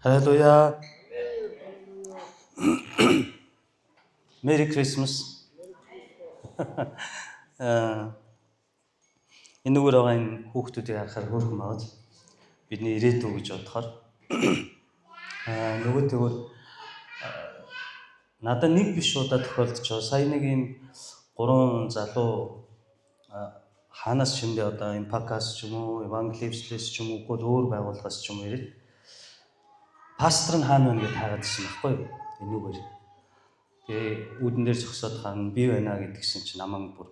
Халелуя. Merry Christmas. Энэ нүгээр байгаа энэ хүүхдүүдийг харахаар хөөрхөн байгаа. Бидний ирээдүй гэж бодохоор нөгөө тэгвэл надад нэг биш удаа тохиолдож байгаа. Сая нэг ийм гурван залуу хаанаас ч юм бэ, одоо Импакас ч юм уу, Евангеличлээс ч юм уу, үгүй өөр байгууллагаас ч юм уу ирээд пастор нь хаана байна гэж таагаад ирсэн байхгүй юу? Энүүгээр. Тэгээ үүдэн дээр зогсоод хаана би байна гэдгсэн чинь намайг бүр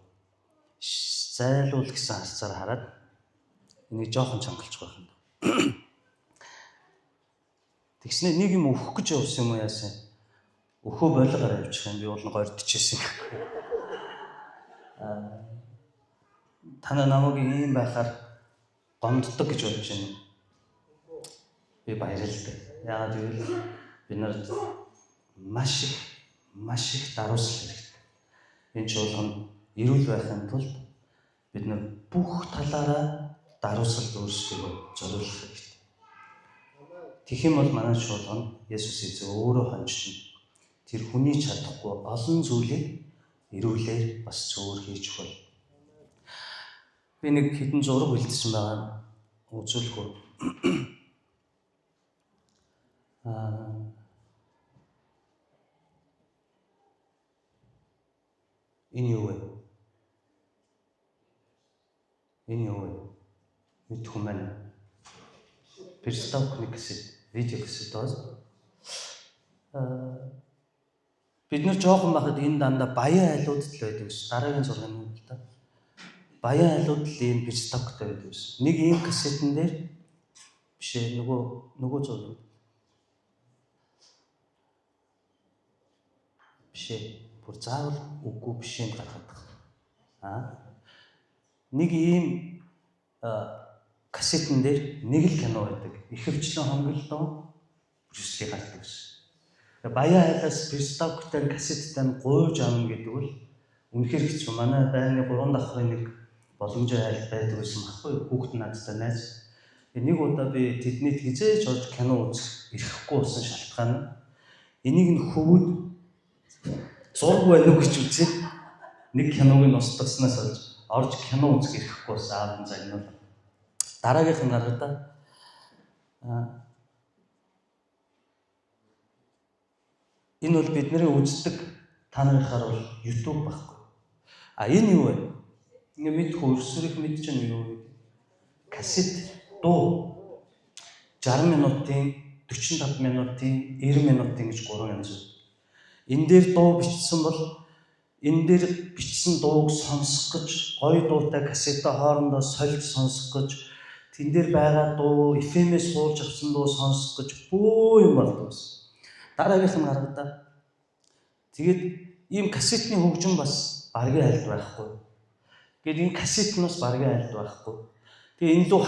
зайлуул гэсэн харцаар хараад энийг жоохон чангалчих байх юм. Тэгснэ нэг юм өөхөх гэж явсан юм уу яасан? Өхөө болгоор авчих юм, би бол нь гордчихсэн. Та намайг ийм байхаар гомддог гэж бодож байна. Би баярлалаа. Яагаад гэвэл бид нарт маш их даруйсал хэрэгтэй. Энэ чуулганд эрүүл байхын тулд бид нар бүх талаараа даруйсалд өөрсдийгөө зориулах хэрэгтэй. Тэгэх юм бол манай чуулган Есүс эзэн өөрөө хончтно. Тэр хүний чадахгүй олон зүйлийг эрүүлээр бас зөөр хийж бол. Би нэг хэдэн зураг бэлдсэн байгаа. Үзүүлэх үү? Энэ юу вэ? Энэ юу вэ? Мэдэх юм байна. Приставка нэг кассет, видео кассет байна. Бид нар жоохон байхад энэ дандаа баян айлууд л байдаг ш. Дараагийн зураг нь л да. Баян айлууд л ийм приставктай байдаг ш. Нэг ийм кассетэн дээр биш ээ, нөгөө зураг. Биш ээ. Бүр заавал үгүй биш юм гаргаад байгаа. Нэг ийм кассетэн дээр нэг л кино байдаг. Ихэвчлэн хонголдон Брюс Ли гардаг гэсэн. Баян айлаас приставктай кассеттай нь гуйж авна гэдэг бол үнэхээр хэцүү. Манай байрны 3 давхрын нэг боломжтой айл байдаг байсан байхгүй юу? Хүүхэд надтай найз. Нэг удаа би тэднийд хизээж орж кино үзэх эрхгүй болсон шалтгаан нь энийг нь хөвөд зураг байна уу гэж үзээд нэг киног нь устгаснаас олж орж кино үзэх эрхгүй болсон, аав нь загнуулаа. Дараагийнх нь гаргадаа. Энэ бол бидний үздэг та нарынхаар бол YouTube байхгүй. А энэ юу вэ? Ингээ мэдэх өрсөрөх мэдж чинь юу вэ? Кассет дуу 60 минутын, 45 минутын, 90 минутын гэж гурван янз. Энэ дээр дуу бичсэн бол энэ дээр бичсэн дууг сонсох гэж гоё дуутай кассета хоорондоо сольж сонсох гэж, тэн дээр байгаа дуу FM-ээс хуулж авсан дуу сонсох гэж бөө юм болдог гэсэн. Дараагийнх нь гаргадаа. Тэгээд ийм кассетны хөгжим бас баргийн айлд байхгүй. Тэгээд энэ кассет нь бас баргийн айлд байхгүй. Тэгээ энэ лүү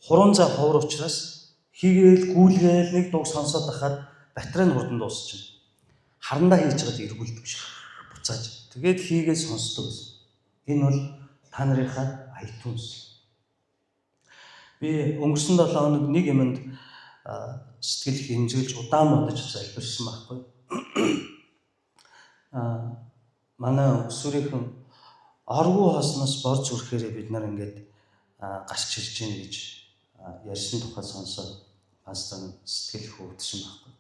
хуран зай ховор учраас хийгээл гүйлгээл нэг дууг сонсоод байхад батарей нь хурдан дуусчихна. Харандаа хийж байгаад эргүүлдэг шиг буцааж. Тэгээд хийгээл сонсдог гэсэн. Энэ бол та нарынхаа iTunes. Би өнгөрсөн 7 хоног нэг юмд сэтгэл хэмжүүлж удаан бодож залбирсан байхгүй. Манай өсвөрийнхэн оргуу хоосноос бор зүрхээрээ бид нар ингээд гарч ирж гин гэж ярьсан тухай сонсоод пастор сэтгэл хөдлөсөн байхгүй.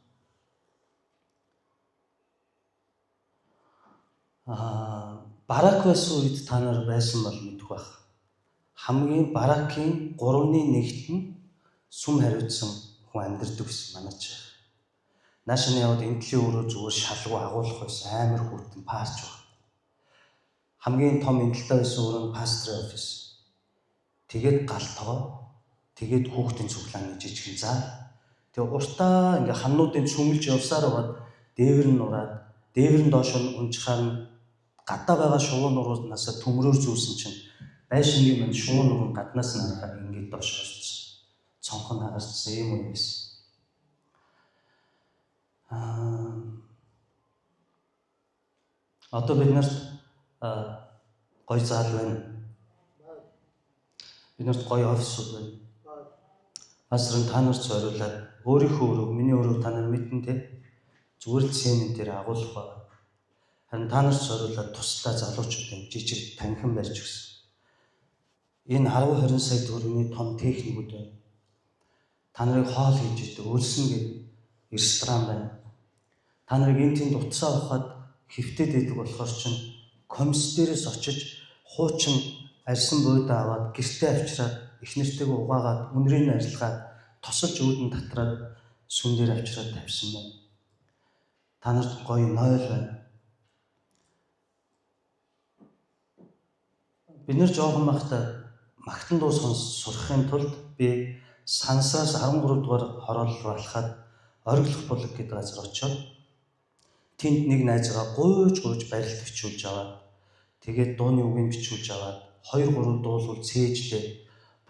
Барак байсан үед та нар байсан бол мэдэх байх. Хамгийн баракийн 3-ны 1-т нь сүм хариуцсан хүн амьдардаг гэсэн манай ч. Нааш нь яваад энэ төрлийн өрөө зүгээр шалгуу агуулах байсан, амар хүйтэн паарч баг. Хамгийн том энэлтэй байсан өрөө нь пасторын офис. Тэгээд гал тогоо. Тэгээд хүүхдийн цуглааны жижигэн зал. Тэгээ уртаа ингээ ханнуудын цүмэлж явсаар байгаад дээвэр нь нураад, дээвэр нь доош нь унжихаар нь гадаа байгаа шувуу нуруунаас төмрөөр зүүсэн чинь байшингийн мань шувуу нуруу гаднаас нь харахаар ингээд доош орсон. Цонхон хагарцсан юм уу байсан. Одоо бид нарт гоё зал байна. Бид нарт гоё офисууд байна. Пастор нь та нарт зориулаад өөрийнхөө өрөөг, миний өрөөг та нар мэднэ те. Зүгээр л цемент дээр агуулах байна. Харин та нарт зориулаад тусдаа залуучуудын жижиг танхим барьж өгсөн. Энэ 10 20 сая төгрөгийн том техникүүд байна. Та нарыг хоол хийж идэг, өлсөн гэдэг ресторан байна. Та нарыг энэ тэнд утсаа авахад хэвтээд идэг болохоор чинь комисс дээрээс очиж хуучин арьсан буудаа аваад гэртээ авчираад их нэртэйг угаагаад үнрийг арилгаад тосолж үүдэн татраад сүн дээр авчираад тавьсан байна. Та нарт гоё нойл байна. Бид нэр жоохон байхдаа магтан дуу сурахын тулд би сансаас 13 дугаар хороол руу алхаад Ориглох булаг гэдэг газар очиод тэнд нэг найзгаа гуйж гуйж барилт бичүүлж аваад тэгээд дууны үгийг бичүүлж аваад 2 3 дуулуул цээжлээ.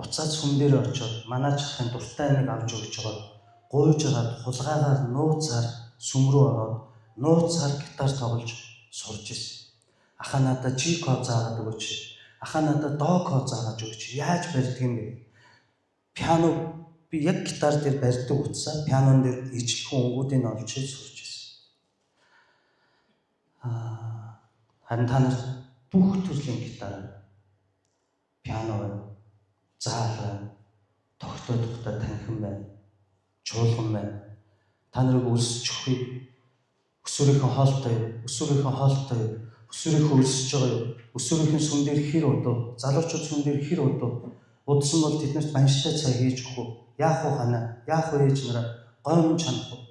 Буцаад сүм дээр очиод манай чахын дуртай нэг авч өгч байгаа. Гуйж агаад хулгайгаар нууцаар сүм рүү ороод нууцаар гитар тоглож сурж ирсэн. Аха надаа G код заагаад өгөөч. Аха надаа до код заагаад өгөөч. Яаж барьдаг юм бэ? Пиано би яг гитар дээр барьдаг утсаа пианон дээр ижлэхэн өнгүүдийг олж сурч ирсэн. Харин та нар бүх төрлийн гитар, пиано байна, заал байна, тогтоо тухтай танхим байна, чуулган байна. Та нарыг өлсөж өгөхийг өсвөрийнхөө хоолтой, өсвөрийнхөө хоолтой, өсвөрийнхөө өлсөж байгаа юу? Өсвөрийнхөө сүм дээр хэр удав? Залуучууд сүм дээр хэр удав? Удсан бол тэднэрт банштай цай хийж өгөх үү? Яах вэ ханаа? Яах вэ ээж нараа? Гоймон чанах уу?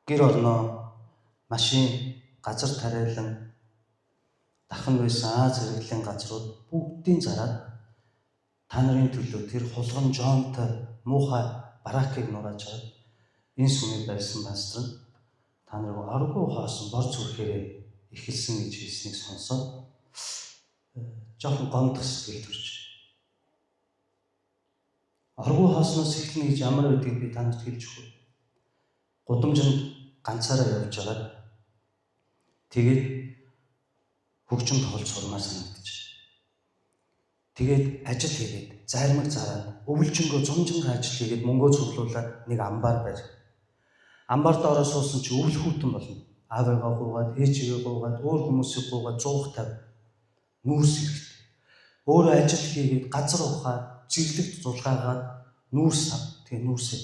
Гэр орноо, машин, газар тариалан, дархан байсан Аз зэрэглэлийн газрууд бүгдийг зараад та нарын төлөө тэр хулган жонтой муухай баракыг нурааж аваад энэ сүмийг барьсан пастор нь та нарыг оргуу хоосон бор зүрхээрээ эхэлсэн гэж хэлснийг сонсоод жоохон гомдох сэтгэл төрж. Оргуу хоосноос эхэлнэ гэж ямар байдгийг би та нарт хэлж өгье. Гудамжинд ганцаараа явж байгаад тэгээд хөгжим тоглож сурмаар санагдчих. Тэгээд ажил хийгээд, зайрмаг зараад, өвлжөнгөө зумжингаа ажил хийгээд мөнгөө цуглуулад нэг амбар барь. Амбар доороо суусан чи өвөл хүүтэн болно. Аавыгаа гуугаад, ээжигээ гуугаад, өөр хүмүүсийг гуугаад 150 нүүрс хэрэгтэй. Өөрөө ажил хийгээд, газар ухаад, зэрлэгт зулгаагаад нүүрс ав. Тэгээ нүүрсээ.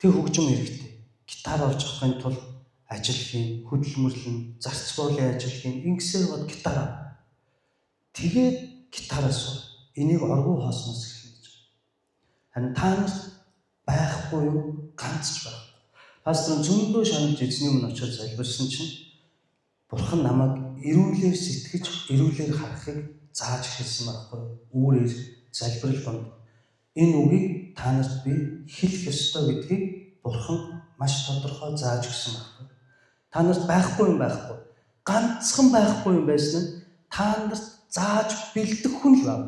Тэг хөгжим хэрэгтэй. Гитар олж авахын тулд ажил хийн, хөдөлмөрлөн, зарц боолын ажил хийн, ингэсээр бод гитар ав. Тэгээд гитараа сур. Энийг оргуу хоосноос эхэлнэ гэж. Харин та нарт байхгүй юм ганц ч байхгүй. Пастор зөндөө шаналж эзний өмнө очиод залбирсан чинь Бурхан намайг эрүүлэр сэтгэж, эрүүлэр харахыг зааж эхэлсэн байхгүй. Үүрээр залбирал донд энэ үгийг та нарт би хэлэх ёстой гэдгийг Бурхан маш тодорхой зааж өгсөн байхгүй. Та нарт байхгүй юм байхгүй. Ганцхан байхгүй юм байсан нь та нарт зааж бэлдэх хүн л байна.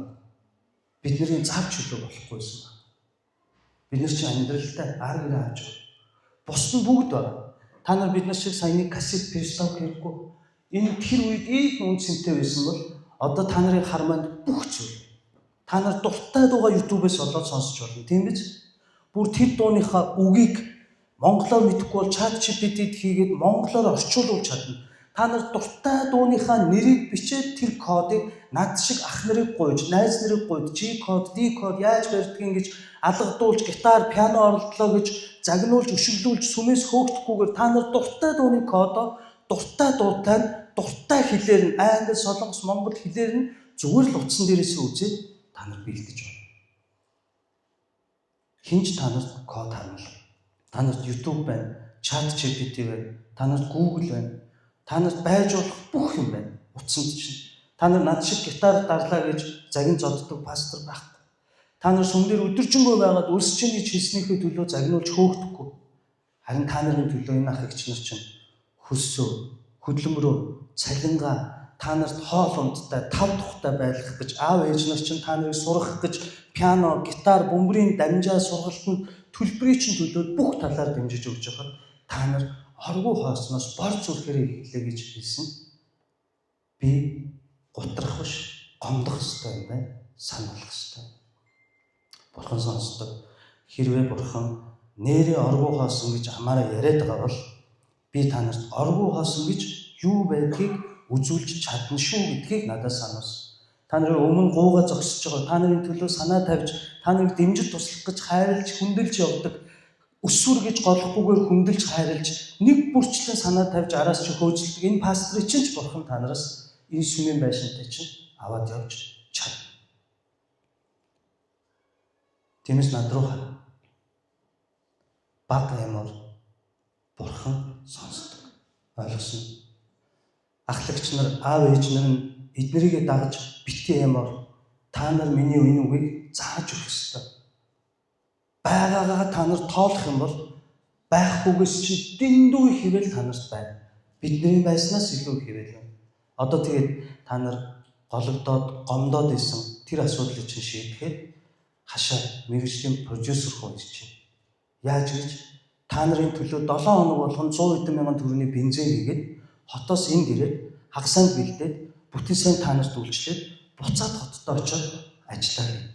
Бидний зав чөлөө болохгүйсэн байна. Бид нар чинь амьдралдаа ар гэрээ авч байгаа. Бусд нь бүгд байна. Та нар бид нар шиг саяны кассет переставка хэрэггүй. Энэ тэр үед ийм үн цэнтэй байсан бол одоо та нарын хармаанд бүх зүйл. Та нар дуртай дуугаа YouTube-ээс олоод сонсч болно. Тийм биз? Бүр тэр дууныхаа үгийг монголоор мэдэхгүй бол ChatGPT-д хийгээд монголоор орчуулж чадна. Та нар дуртай дууныхаа нэрийг бичээд тэр кодыг над шиг ах нарыг гуйж, найз нарыг гуйд, G код, D код яаж барьдгийг гэж алгадуулж, гитар, пиано оролдлоо гэж загнуулж, өшөглүүлж, сүмээс хөөгдөхгүйгээр та нар дуртай дууны кодоо дуртай дуутай нь дуртай хэлээр нь англи, солонгос, монгол хэлээр нь зүгээр л утсан дээрээс үзээд та нар бэлдэж байна. Хинч та нарт код харуулна. Та нарт YouTube байна, ChatGPT байна, та нарт Google байна. Та нарт байж болох бүх юм байна. Утсанд чинь. Та нар над шиг гитар дарлаа гэж загин зоддог пастор байхгүй. Та нар сүм дээр өдөржингөө байгаад өлсөж чинь гэж хэлснийхээ төлөө загнуулж хөөгдөхгүй. Харин та нарын төлөө энэ ах эгч нар чинь хөлсөө, хөдөлмөрөө, цалингаа та нарт хоол ундтай, тав тухтай байлгах гэж аав ээж нар чинь та нарыг сургах гэж пиано, гитар, бөмбөрийн дамжаа сургалтанд төлбөрийн чинь төлөөд бүх талаар дэмжиж өгч байхад та нар оргуу хоосноос бор зүрхээрээ эхлэе гэж хэлсэн. Би гутрах биш, гомдох ёстой юм байна. Санаа болох ёстой. Бурхан сонсдог. Хэрвээ бурхан нэрээ оргуу хоосон гэж амаараа яриад байгаа бол би та нарт оргуу хоосон гэж юу байдгийг үзүүлж чадна шүү гэдгийг надад сануулсан. Та нарын өмнө гууга зогсож байгаа, та нарын төлөө санаа тавьж, та нарыг дэмжиж туслах гэж хайрлж, хүндэлж явдаг. Өсвөр гэж голохгүйгээр хүндэлж хайрлж, нэг бүрчлэн санаа тавьж араас чи хөөцөлдөг энэ пастрыг чинь ч бурхан та нараас энэ сүмийн байшинтай чинь аваад явж чадна. Тиймээс над руу хар. Баг ямар бурхан сонсдог. Ойлгосон. Ахлагч нар, аав ээж нар нь эднэрийг дагаж битгий ямар та нар миний энэ үгийг зааж өгөх ёстой. Байгаагаа та нар тоолох юм бол байхгүйгээс чинь дэндүү их хэвэл та нарт байна. Бидний байснаас илүү их хэвэл байна. Одоо тэгээд та нар гологдоод, гомдоод исэн тэр асуудлыг чинь шийдэхэд хашаа мэргэжлийн продюсер хүн ирж байна. Яаж гэж та нарын төлөө 7 хоног болгон 100 хэдэн мянган төгрөгийн бензин хийгээд хотоос энд ирээд хагасанд бэлдээд бүтэн сайн та нарт үйлчлээд буцаад хоттой очиод ажиллаа гэнэ.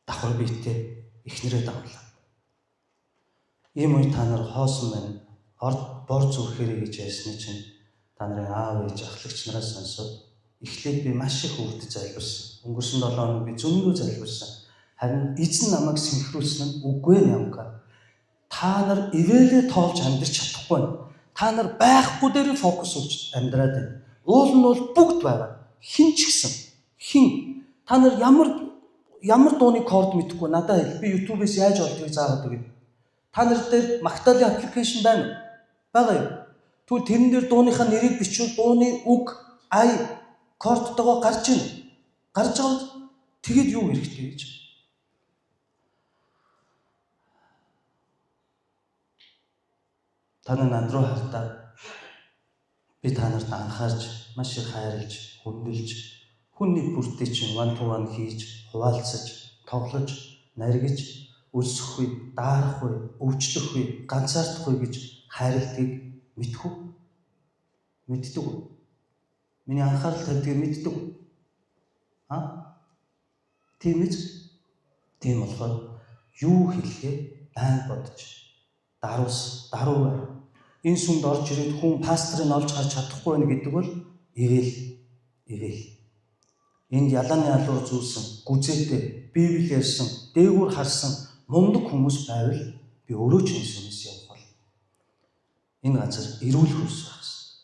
Давхар биетэй эхнэрээ дагуулаа. Ийм үе та нар хоосон байна. Орд бор зүрхээрэй гэж ярьсны чинь та нарын аав ээж ахлагч нараас сонсоод эхлээд би маш их өвдөж залбирсан. Өнгөрсөн 7 хоног би зөндөө залбирсан. Харин эзэн намайг синхруулсан нь үгүй нямка. Та нар ивэлээ тоолж амьдрч чадахгүй байна. Та нар байхгүй дээр фокус өгч амьдраад байна. Уул нь бол бүгд байгаа. Хэн ч гэсэн хэн та нар ямар дууны код мэдэхгүй надад хэл. Би YouTube-ээс яаж олдгийг заагаад өгье. Та нар дээр Магтаалын аппликейшн байна уу? Байгаа юу? Тэгвэл тэрэн дээр дууныхаа нэрийг бичвэл дууны үг, ай, кодтойгоо гарч ийн. Гарч байгаа. Тэгэд юу хэрэгтэй гэж. Та нар над руу хардаа би та нарт анхаарч, маш их хайрлж, хүндэлж, хүн нэг бүртээ чинь one to one хийж, хуваалцаж, тоглож, наргиж, өлсөх үе, даарах үе, өвчлөх үе, ганцаардах үе гэж хайрладгийг мэдэх үү? Мэддэг үү? Миний анхаарал тавьдгийг мэддэг үү? А? Тийм ээ. Тийм болохоор юу хэлэхээ байн бодож, даруй бай. Энэ сүмд орж ирээд хүн пастрыг олж харж чадахгүй байна гэдэг бол ивэл. Энд ялааны алуур зүүсэн, гүзээтэй, Библи ярьсан, дээгүүр харсан мундаг хүмүүс байвал би өөрөө ч энэ сүмээс явах бол. Энэ газар эрүүл хөрс байх ёстой.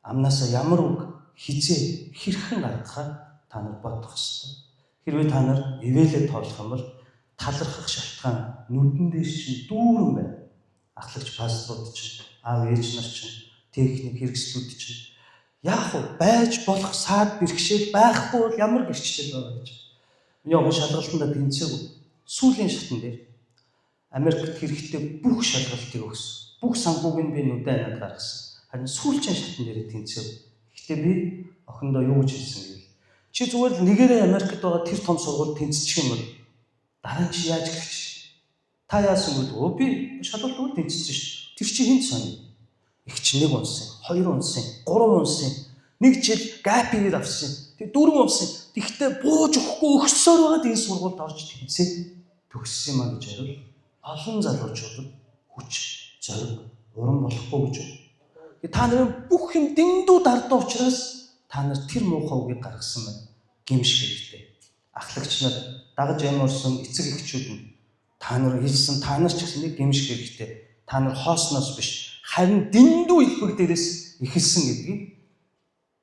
Амнаасаа ямар үг хизээ хэрхэн гаргахаа та нар бодох ёстой. Хэрвээ та нар ивэлээ тоолох юм бол талархах шалтгаан нүдэн дээр чинь дүүрэн байна. Ахлагч пасторууд чинь, аав ээж нар чинь, техник хэрэгслүүд чинь яах вэ? Байж болох саад бэрхшээл байхгүй бол ямар гэрчлэл байгаа гэж. Миний охин шалгалтандаа тэнцээгүй. Сүүлийн шатн дээр Америкт хэрэгтэй бүх шалгалтыг өгсөн. Бүх санхүүг нь би нүдэн анаад гаргасан. Харин сүүлчийн шатн дээр тэнцээгүй. Гэхдээ би охиндоо юу гэж хэлсэн гэвэл чи зүгээр л нэгээрээ Америкт байгаа тэр том сургуульд тэнцчих юм бол дараа нь чи яаж гэрч? Та яасан гэвэл өө би шалгалт үл тэнцсэн шүү дээ. Тэр чи хинт сони? Их чи 1 унсан, 2 унсан, 3 унсан, 1 жил gap year авсан. Тэг 4 унсан. Тэгтээ бууж өгөхгүй өгсөөр байгаад энэ сургуульд орж тэнцээ төгссөн юм а гэж хариул. Олон залуучуудад хүч, зориг, урам болохгүй гэж. Та нарын бүх юм дэндүү дардсан учраас та нар тэр муухай үгийг гаргасан байна. Гимш хэрэгтэй. Ахлагч нар, дагаж ямарсан эцэг эхчүүд нь та нар хэлсэн та нар ч гэсэн нэг гимш хэрэгтэй. Та нар хоосноос биш, харин дэндүү элбэг дээрээс эхэлсэн гэдгийг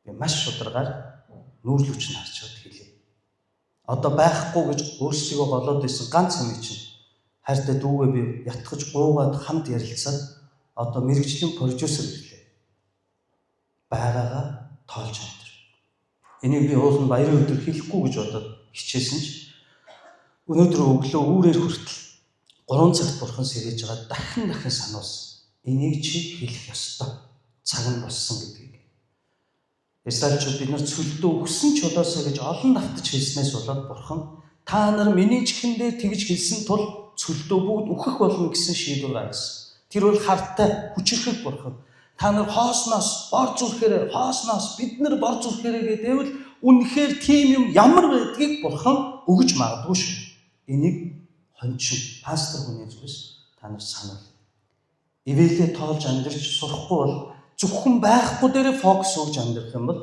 би маш шударгаар нүүрлүүч нь харж чад хэлье. Одоо байхгүй гэж өөрсдийгөө голоод исэн ганц юм чинь хайртай дүүгээ би ятгаж гуугаад хамт ярилцаад одоо мэрэгжлийн продюсер ирлээ. Байгаагаа тоолж амьдар. Энийг би уулын баярын өдөр хэлэхгүй гэж бодоод хичээсэн ч өнөөдөр өглөө үүрээр хүртэл 3 цагт бурхан сэрэж байгаа дахин сануулсан. Энийг чи хэлэх ёстой. Цаг нь болсон гэдгийг. Израильчууд бид нар цөлдөө өгсөн чулуусаа гэж олон давтаж хэлснээс болоод бурхан та нар миний чихэн дээр тэгж хэлсэн тул цөлдөө бүгд үхэх болно гэсэн шийдвэр гаргасан. Тэр бол хартай хүчирхэг бурхан. Та нар хоосноос бор зүрхээрээ хоосноос бид нар бор зүрхээрээ гэдээвэл үнэхээр тийм юм ямар байдгийг бурхан өгж магадгүй шүү. Энийг хончин пастор хүний зүгээс та нар санал. Ивэлээ тоолж амьдрч сурахгүй бол зөвхөн байхгүй дээрээ фокус өгж амьдрах юм бол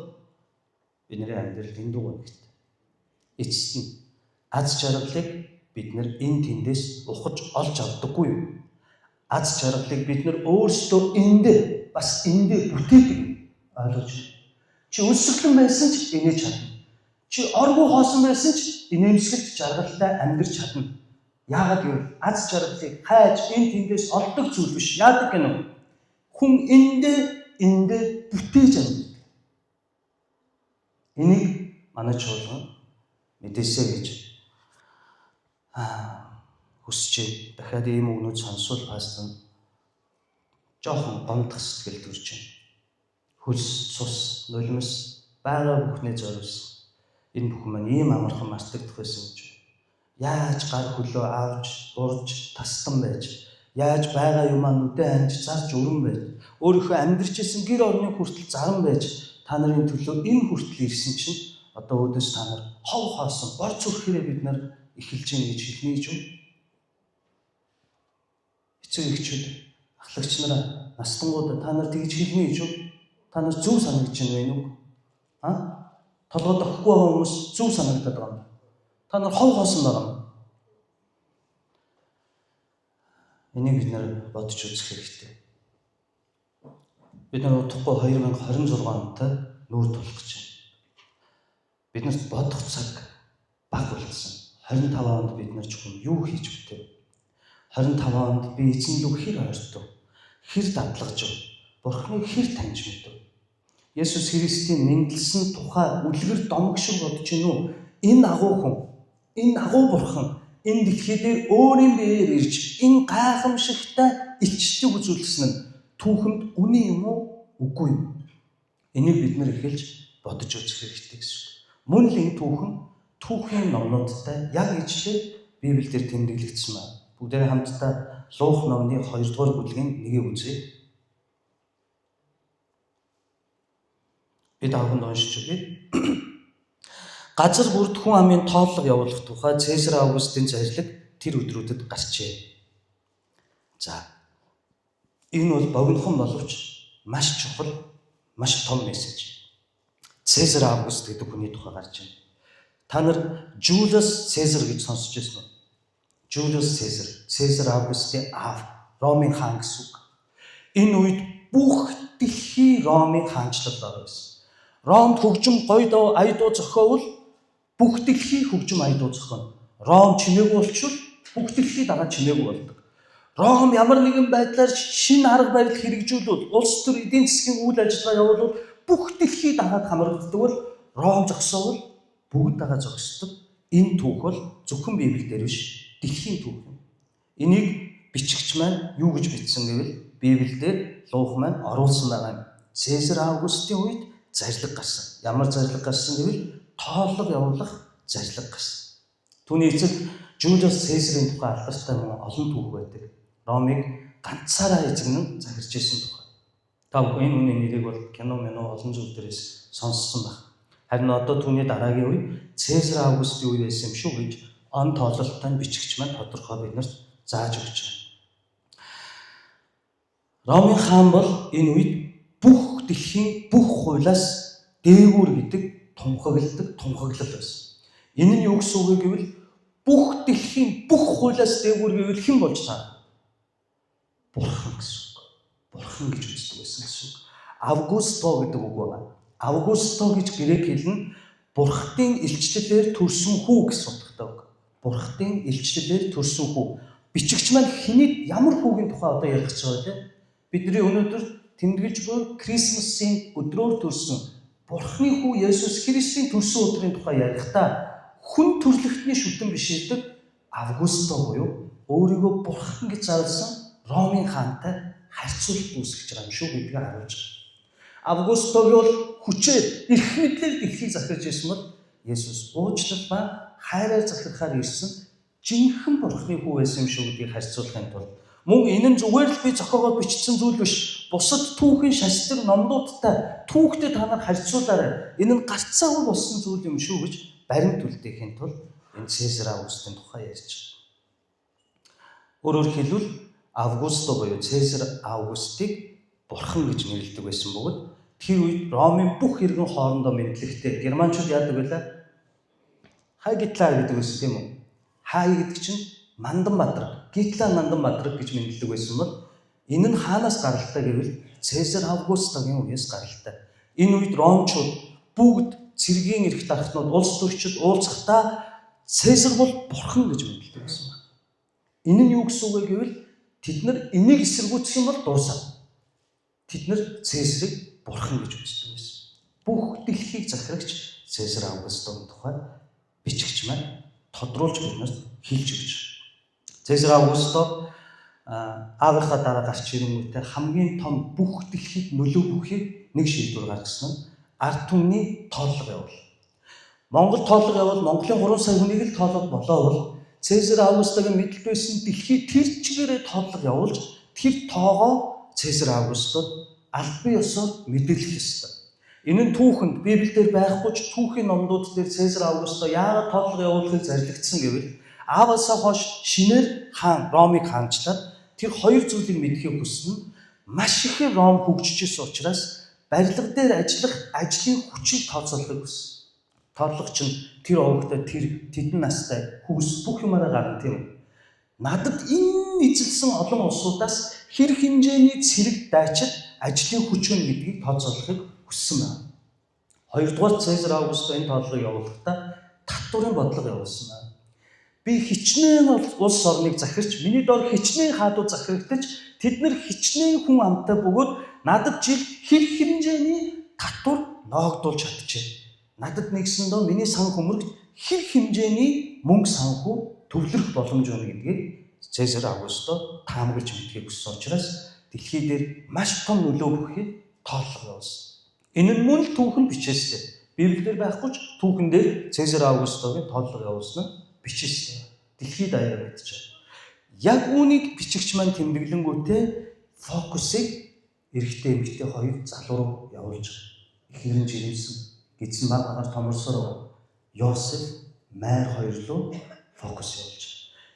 бидний амьдрал эндүү гонигт. Эцэст нь аз жаргалыг бид нар энэ тэндээс ухаж олж авдаггүй юу? Аз жаргалыг бид нар өөрсдөө эндээ бас эндээ бүтээдэг ойлгож байна. Чи өлсгөлэн байсан ч инээж чадна. Чи оргуу хоосон байсан ч инээмсэглэж жаргалтай амьдрч чадна. Яагаад гэвэл аз жаргалыг хайж энэ тэндээс олдог зүйл биш. Яадаг гэнэ? Хүн эндээ эндээ бүтээж амьдардаг. Энийг манай чуулган мэдээсэй гэж хүсэж байна. Дахиад ийм үгнүүд сонсвол пастор нь жоохон гомдох сэтгэл төрж байна. Хөлс, цус, нулимс байгаа бүхнээ зориулсан. Энэ бүхэн маань ийм амархан мартагдах байсан гэж. Яаж гар хөлөө авч, урж, тастан байж, яаж байгаа юмаа нүдэ анж зарж өрн байж, өөрийнхөө амьдарч исэн гэр орныг хүртэл заран байж, та нарын төлөө энэ хүртэл ирсэн чинь одоо өөдөөс та нар хов хоосон бор зүрхээрээ бид нар эхэлж гин гэж хэлнэ гэж үү? Эцэг эхчүүд, ахлагч нараа, настангууд та нар тэгж хэлнэ гэж үү? Та нар зөв санагдаж байна уу? А? Толгойд өгөхгүй байгаа хүмүүс зөв санагдаад байгаа юм. Та нар хов хоосон байгаа юм. Энийг бид нар бодож үзэх хэрэгтэй. Бид нар удахгүй 2026 онтой нүүр тулах гэж байна. Биднэрт бодох цаг баг болсон. 25 онд бид нар чухам юу хийж бүтэв? 25 онд би эзэн лүү хэр ойртов? Хэр дадлагж? Бурхныг хэр таньж мэдэв? Есүс Христийн мэндэлсэн тухай үлгэр домог шиг бодож гин үү? Энэ агуу хүн, энэ агуу бурхан энэ дэлхий дээр өөрийн биеэр ирж энэ гайхамшигтай илчлэлийг үзүүлсэн нь түүхэнд үнэн юм уу? Үгүй юм. Энийг бид нэр эхэлж бодож үзэх хэрэгтэй гэсэн үг. Мөн л энэ түүхэн түүхийн номнуудтай яг ижлээр Библиэлд тэмдэглэгдсэн байна. Бүгдээрээ хамтдаа Луух номны 2 дугаар бүлгийн 1-ийг үзье. Би та бүхэнд уншиж өгье. Газар бүрд хүн амын тооллого явуулах тухай Цэсар Августын зарлиг тэр өдрүүдэд гарчээ. За. Энэ бол богинохон боловч маш чухал, маш том мессеж. Цэсар Август гэдэг хүний тухай гарч байна. Та нар Жулиус Цэсар гэж сонсч байсан уу? Жулиус Цэсар, Цэсар Августын аав, Ромын хаан гэсэн үг. Энэ үед бүх дэлхий Ромын хаанчлалд байгаа байсан. Ромд хөгжим гоё дуу ая дуу зохиовол бүх дэлхий хөгжим ая дуу зохионо. Ром чимээгүй болчвол бүх дэлхий дагаа чимээгүй болдог. Ром ямар нэгэн байдлаар шинэ арга барил хэрэгжүүлвэл улс төр эдийн засгийн үйл ажиллагаа явуулвал бүх дэлхий дагаад хамрагддаг бол Ром зогсоовол бүгд дагаа зогсдог. Энэ түүх бол зөвхөн Библиэлд биш, дэлхийн түүх юм. Энийг бичигч маань юу гэж бичсэн гэвэл Библиэлд Луух маань оруулсан байгаа юм. Цэсар Августын үед зарлиг гарсан. Ямар зарлиг гарсан гэвэл тооллого явуулах зарлиг гарсан. Түүний эцэг Жулиус Цэсарын тухай алдартай мөн олон түүх байдаг. Ромыг ганцаараа эзэгнэн захирч ирсэн тухай. Та бүхэн энэ хүний нэрийг бол кино мино олон зүйл дээрээс сонссон байх. Харин одоо түүний дараагийн үе Цэсар Августын үе байсан юм шүү гэж он тоололттой бичигч маань тодорхой биднэрт зааж өгч байна. Ромын хаан бол энэ үед бүх дэлхийн бүх хуулиас дээгүүр гэдэг тунхагладаг тунхаглал байсан. Энэ нь юу гэсэн үг вэ гэвэл бүх дэлхийн бүх хуулиас дээгүүр гэвэл хэн болж таарна? Бурхан гэсэн үг. Бурхан гэж үздэг байсан гэсэн үг. Августо гэдэг үг байна. Августо гэж грек хэл нь Бурхатын илчлэлээр төрсөн хүү гэсэн утгатай үг. Бурхатын илчлэлээр төрсөн хүү. Бичигч маань хэний ямар хүүгийн тухай одоо ярих гэж байгаа вэ? Бидний өнөөдөр тэмдэглэж буй Крисмсийн өдрөөр төрсөн Бурхны хүү Есүс Христийн төрсөн өдрийн тухай ярихдаа хүн төрлөختний шүтэн биш гэдэг Августо буюу өөрийгөө бурхан гэж зарласан Ромын хаантай харьцуулалт үүсгэж байгаа юм шүү гэдгийг харуулж байгаа. Августог бол хүчээр эрх мэдлээр дэлхийг захирч ирсэн бол Есүс уучлал ба хайраар захирахаар ирсэн жинхэнэ бурхны хүү байсан юм шүү гэдгийг харьцуулахын тулд мөн энэ нь зүгээр л би зохиогоод бичсэн зүйл биш. Бусад түүхийн шастар номнуудтай түүхтэй та нар харьцуулаарай. Энэ нь гарцаагүй болсон зүйл юм шүү гэж баримт үлдээхийн тулд Энэ Цезар Августын тухай ярьж байгаа. Өөрөөр хэлбэл Августо буюу Цезар Августыг бурхан гэж нэрлэдэг байсан бөгөөд тэр үед Ромын бүх иргэн хоорондоо мэдлэгтэй германчууд яадаг байлаа? Хай Гитлер гэдэг байсан, тийм үү? Хай гэдэг чинь Мандан Бадраг, Гитлер Мандан Бадраг гэж мэдлэг байсан бол энэ нь хаанаас гаралтай гэвэл Цезар Августогийн үеэс гаралтай. Энэ үед ромчууд бүгд цэргийн эрх дархтнууд, улс төрчид уулзахдаа Цезар бол бурхан гэж мэдлдэг байсан байна. Энэ нь юу гэсэн үг вэ гэвэл тэд нар энийг эсэргүүцэх юм бол дуусаа. Тэд нар Цезарыг бурхан гэж үздэг байсан. Бүх дэлхийг захирагч Цезар Августын тухай бичигч маань тодруулж биднэрт хэлж өгч. Цезар Августо аавынхаа дараа гарч ирэнгүүтээ хамгийн том бүх дэлхийд нөлөө бүхий нэг шийдвэр гаргасан нь ард түмний тооллого явуул. Монгол тооллого явуул Монголын 3 сая хүнийг л тоолоод болоовол Цезар Августогийн мэдлэлд байсан дэлхий тэр чигээрээ тооллого явуулж тэр тоогоо Цезар Августод албан ёсоор мэдээлэх ёстой. Энэ нь түүхэнд Библиэлд байхгүй ч түүхийн номдууд дээр Цезар Августо яагаад тооллого явуулахыг зарлигдсан гэвэл ааваасаа хойш шинээр хаан Ромыг хаанчлаад тэр хоёр зүйлийг мэдэхийг хүссэн нь маш ихээр Ром хөгжижсэн учраас барилга дээр ажиллах ажлын хүчийг тооцоолохыг хүссэн. Тооллого чинь тэр овогтой, тэр тэдэн настай хүүс бүх юмараа гарна, тийм үү? Надад энэ эзэлсэн олон улсуудаас хэр хэмжээний цэрэг дайчид ажлын хүч вэ гэдгийг тооцоолохыг хүссэн байна. Хоёрдугаар, Цезар Август энэ тооллогыг явуулахдаа татварын бодлого явуулсан байна. Би хичнээн улс орныг захирч, миний дор хичнээн хаадууд захирагдаж, тэд нар хичнээн хүн амтай бөгөөд надад жил хэр хэмжээний татвар ноогдуулж чадчихэ. Надад нэгсэндөө миний сан хөмрөгт хэр хэмжээний мөнгө санхүү төвлөрөх боломж байна гэдгийг Цезар Августо таамаглаж мэдхийг хүссэн учраас дэлхий дээр маш том нөлөө бүхий тооллого явуулсан. Энэ нь мөн л түүхэн бичээстэй. Библиэлд байхгүй ч түүхэн дээр Цезар Августогийн тооллого явуулсан нь бичээстэй. Дэлхийд даяар мэдчихэ. Яг үүнийг бичигч маань тэмдэглэнгүүтээ фокусыг эрэгтэй эмэгтэй хоёр залуу руу явуулж байгаа. Эхнэр нь жирэмсэн, эзэн баг багаар томорсоор байгаа. Йосеф, Майр хоёр руу фокус явуулж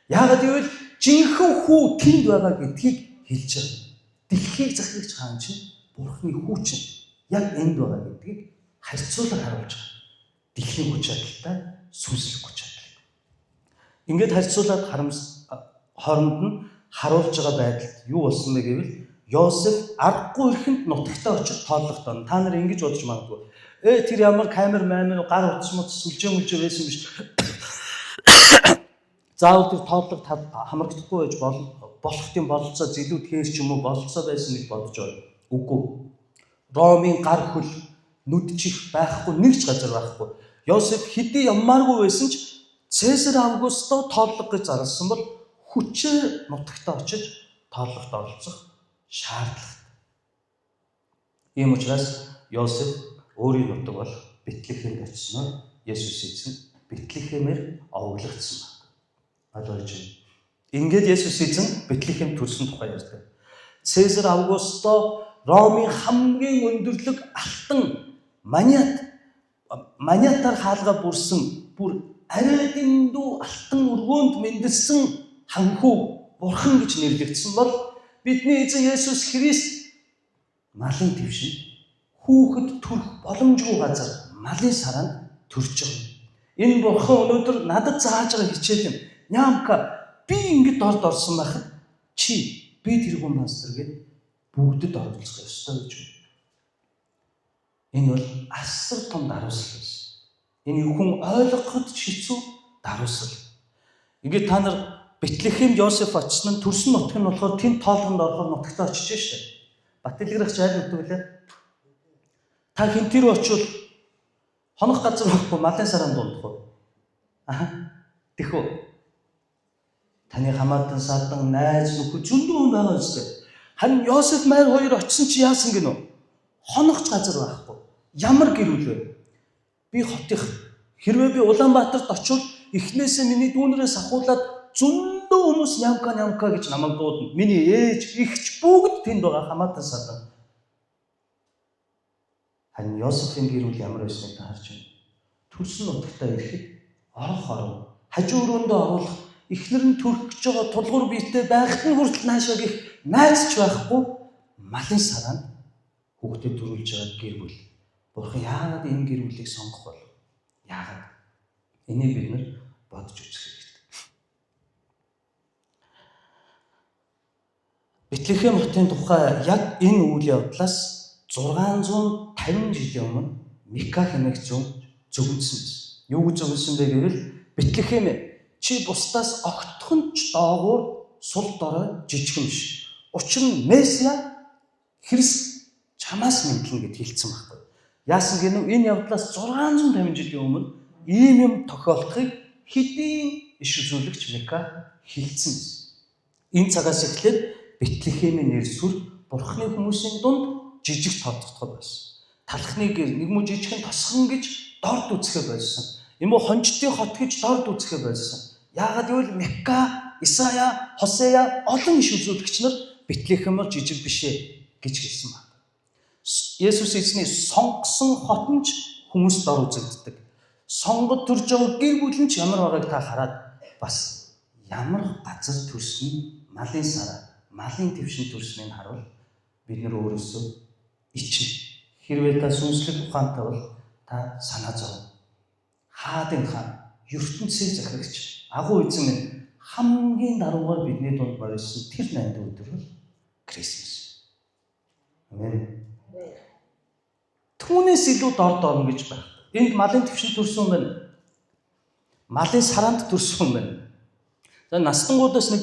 байгаа. Яагаад гэвэл жинхэнэ хүү тэнд байгаа гэдгийг хэлж байгаа. Дэлхийг захирагч хаан чинь, Бурхны хүү чинь яг энд байгаа гэдгийг харьцуулан харуулж байгаа. Дэлхийн хүч чадалтай сүнслэг хүч чадал. Ингээд харьцуулаад харамс хооронд нь харуулж байгаа байдалд юу болсон бэ гэвэл Йосеф аргагүй эрхэнд нутагтаа очиж тооллогод орно. Та нар ингэж бодож магадгүй. Тэр ямар камер мамер гар утас муц сүлжээ мүлжээ байсан биш. Заавал тэр тооллого хамрагдахгүй байж болох тийм бололцоо зэлүүд хээр ч юм уу бололцоо байсан гэж бодож байна. Үгүй. Ромын гар хөл нүд чих байхгүй, нэг ч газар байхгүй. Йосеф хэдий ямааргүй байсан ч Цезар Августо тооллого гэж зарласан бол хүчээр нутагтаа очиж тооллогод оролцох шаардлагатай. Ийм учраас Йосеф өөрийн нутаг бол Бэтлехемд очсноор Есүс эзэн Бэтлехемээр овоглогдсон байна. Ойлгож байна. Ингээд Есүс эзэн Бэтлехемд төрсөн тухай ярьдаг. Цезар Августо Ромын хамгийн өндөрлөг алтан маниатаар хаалга бүрсэн бүр арай дэндүү алтан өргөөнд мэндэлсэн ханхүү бурхан гэж нэрлэгдсэн бол бидний эзэн Есүс Христ малын твшин хүүхэд төрөх боломжгүй газар малын саранд төрж байгаа. Энэ бурхан өнөөдөр надад зааж байгаа хичээл юм. Нямка, би ингэж дорд орсон байхад чи би тэргүүн пастор гэд бүгдэд оролцох ёстой гэж байна. Энэ бол асар том даруйсал байсан. Энийг хүн ойлгоход ч хэцүү даруйсал. Ингээд та нар Бэтлехемд Йосеф очсон нь төрсөн нутаг нь болохоор тэнд тоолгонд орохоор нутагтаа очиж штэ. Батэлгэрч айл нутаг лээ. Та хинт рүү очивол хонох газар байхгүй, малын саранд дундах уу? Аа. Тэхүү. Таны хамаатан садан найз нөхөд зөндөө хүн байгаа үстэй. Харин Йосеф Майр хоёр очисон чи яасан гинөө? Хонохч газар байхгүй. Ямар гэр бүл вэ? Би хотынх, хэрвээ би Улаанбаатарт очивол эхнээсээ миний дүүнрээс ахуулаад зөндөө хүмүүс нямка нямка гэж намайг дуудана. Миний ээж, эгч бүгд тэнд байгаа, хамаатан садан. Харин Йосефийн гэр бүл ямар байсныг та харж байна. Төрсөн нутагтаа ирэхэд орох орон Хажуу өрөөндөө оруулах, эхнэр нь төрөх гэж байгаа тулгуур биетэй байхад нь хүртэл наашаа гих найз ч байхгүй малын сараанд хүүхдэд төрүүлж байгаа гэр бүл. Бурхан яагаад энэ гэр бүлийг сонгох бол? Яагаад? Энийг бид нар бодож үзэх хэрэгтэй. Бэтлехэм хотын тухай яг энэ үйл явдлаас 650 жилийн өмнө Мика хэмээх зүүн зөвгөнсөн байсан. Юу гэж зөвгөнсөн бэ гэвэл Бэтлехэм чи бусдаас огтхон ч доогуур сул дорой жижигэн биш. Учир нь Месиа Христ чамаас мэдлэнэ гэд хэлсэн байхгүй. Яасан гэнэ энэ явдлаас 650 жилийн өмнө ийм юм тохиолдохыг хэдийн иш үзүүлэгч Мика хэлсэн байсан. Энэ цагаас эхлээд Бэтлехемийн нэр сүр Бурхны хүмүүсийн дунд жижиг тооцогдоход байсан. Талхны гэр нэг муу жижигхэн тосгон гэж дорд үзэхэ болсон. Юм уу хонжтын хот гэж дорд үзэхэ болсон. Яагаад гэвэл Мика, Исая, Хосея олон иш үзүүлэгч нар Бэтлехэм бол жижиг биш ээ гэж хэлсэн байна. Есүс эзний сонгосон хот нь ч хүмүүс дор үзэгддэг. Сонгод төрж байгаа гэр бүл нь ч ямар байгааг та хараад бас ямар газар төрсөн малын сараа, малын твшин төрснийг харуул бид нар өөрөөсөө ичнэ. Хэрвээ та сүнслэг ухаантай бол та санаа зовно. Хаадын хаан, ертөнцийг захирагч, агуу эзэн минь хамгийн даруугаар бидний дунд морилсон тэр нандин өдөр бол Крисмас. Амен. Түүнээс илүү дорд орно гэж байна. Энд малын твшин төрсөн юм байна. Малын сараанд төрсөн юм байна. За настангуудаас нэг